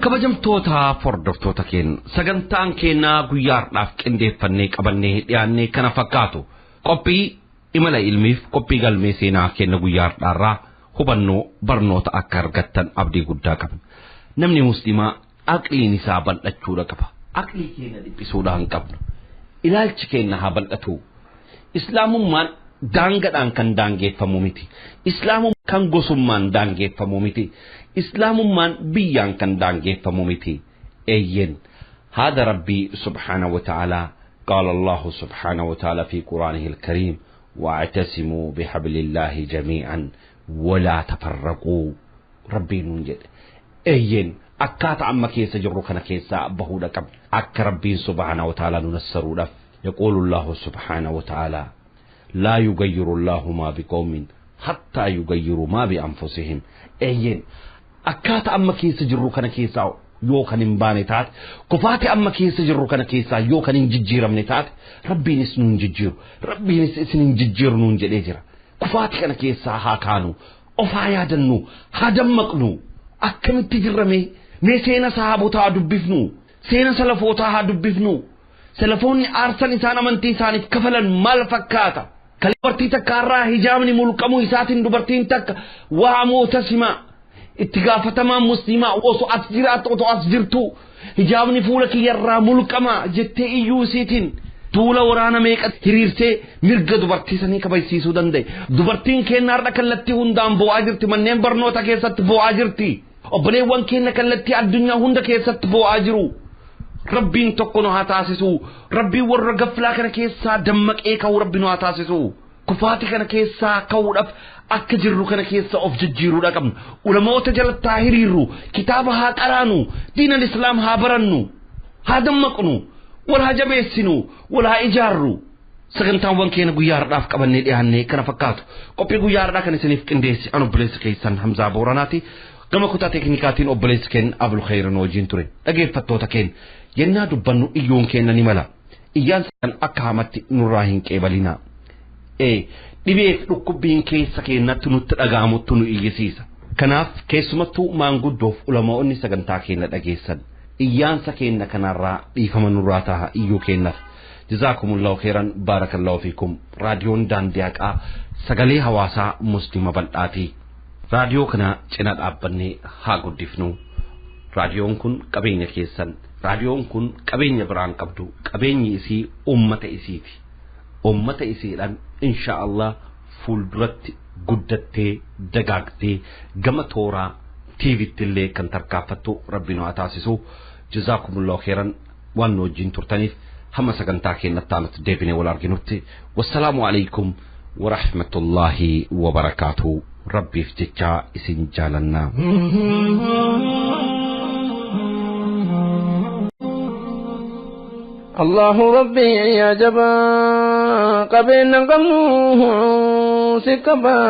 Kabajamtoota hordoftoota keenya sagantaan keenyaa guyyaadhaaf qindeeffannee qabannee dhiyaannee kana fakkaatu qophii imala ilmiif qophii galmee seenaa keenya guyyaadhaarraa hubannoo barnoota akka argattan abdii guddaa qabna. Namni musliimaa aqliin isaa bal'achuudha qaba. Aqlii keenya dhiphisuudhaan qabnu. Ilaalchi keenya haa bal'atu. Islaamummaan daangadhaan kan daangeffamu miti. Islaamummaan kan gosummaan daangeffamu miti. Islaamummaan biyyaan kan daangeffamu miti. Eeyyen haada Rabbii subhaanahu wa ta'ala qaala Allahu subhaanahu wa ta'ala fi Quraanihi al-Kariim wa'tasimuu bihablillahi jamii'an walaa tafarraquu Rabbiin nuun jedhe. Eeyyen akkaataa amma keessa jirru kana keessaa bahuudha qabna. Akka Rabbiin subhaanahu wa ta'ala nu nassaruudhaaf yaquulu Allahu subhaanahu wa ta'ala laa yugayyiru Allahu maa biqawmin hattaa yugayyiru maa bi'anfusihim. Eeyyen akkaataa amma keessa jirru kana keessaa yoo kan hin baane taate kufaati amma keessa jirru kana keessaa yoo kan hin jijjiiramne taate Rabbiinis nuun jijjiiru Rabbiinis isin hin jijjiiru nuun jedhee jira. Kufaati kana keessaa haa kaanu, of haa yaadannu, haa dammaqnu. Akkamitti jirrame mee seena sahaabotaa haa dubbifnu, seena salafootaa haa dubbifnu. Salafoonni aarsan isaan amantii isaaniif kafalan maal fakkaata? Kan dubartii takka irraa hijaabni mulqamuu isaatiin dubartiin takka waa moota simaa itti gaafatamaa musliimaa osoo as jiraattu osoo as jirtu hijaabni fuula kiyyarraa mulqama jettee iyyuu isiitiin tuula waraana meeqa hiriirsee mirga dubartii sanii kabajsiisuu danda'e. Dubartiin keenya har'a kallattii hundaan bo'aa jirti, manneen barnoota keessatti bo'aa jirti, obboleewwan keenya kallattii addunyaa hunda keessatti bo'aa jiru. Rabbiin tokko nu haa taasisu. Rabbiin warra gaflaa kana keessaa dammaqee ka'uu Rabbi nu haa taasisu. Kufaati kana keessaa ka'uudhaaf akka jirru kana keessa of jijjiiruudha qabna. Ulamoota jalatti haa hiriirru, kitaaba haa qaraanu, diinal islaam haa barannu, haa dammaqnu, wal haa jabeessinu, wal haa ijaarru. Sagantaawwan keenya guyyaa har'aaf qabannee dhiyaannee kana fakkaatu. Qophii guyyaa har'aa kan isiniif qindeesse an obboleessa keessan Hamzaa Booranaati. Gama kutaa teeknikaatiin obboleessi keenya Abdul Khayrin wajjin ture. Dhageeffattoota keenya yennaa dubbannu iyyoon keenya ni mala. Iyyaan san akka hamatti nurraa hin qeebalinaa. Dhibeef dhukkubbiin keessa keenyatti nutti dhaga'amutti nu iyyisiisa. Kanaaf keessumattuu maanguddoof ulamaa'onni sagantaa keenya dhageessan iyyaansa keenya kanarraa dhiifama nurraa ta'a iyyuu keenyaaf. Jazaakumullahu khairan, baarakallahu fiikum. Raadiyoon Daandii Haqaa sagalee hawaasaa musliima bal'aati. Raadiyoo kana cina dhaabbannee haa guddifnu. Raadiyoon kun qabeenya keessan, raadiyoon kun qabeenya biraan qabdu, qabeenyi isii ummata isiiti. Ummata isiidhaan insha Allah fuulduratti guddattee dagaagdee gama tooraa tiivitti illee kan tarkaanfattu Rabbi nu haa taasisu. Jazaakumullahu khairan waan nu wajjin turtaniif hamma sagantaa keenyatti aanutti deebinee wal arginutti wassalaamu alaikum warahmatullaahi wabarakaatuh. Rabbiif jechaa isin jaalannaa. الله ربي يا جبا قبلنا قمنوه سكبا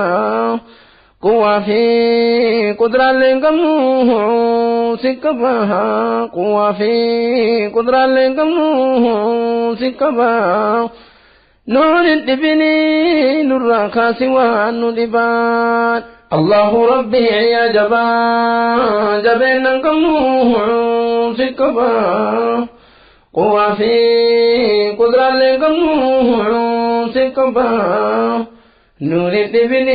قوة في قدرة لقمنوه سكبا قوة في قدرة لقمنوه سكبا نور الدبني نور كاسوان ندبان. الله ربي يا جبا جبين قمنوه سكبا قوة في قدرة لقمنوه سكبا نور الابن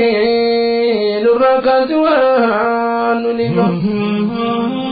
نور كازوان نور.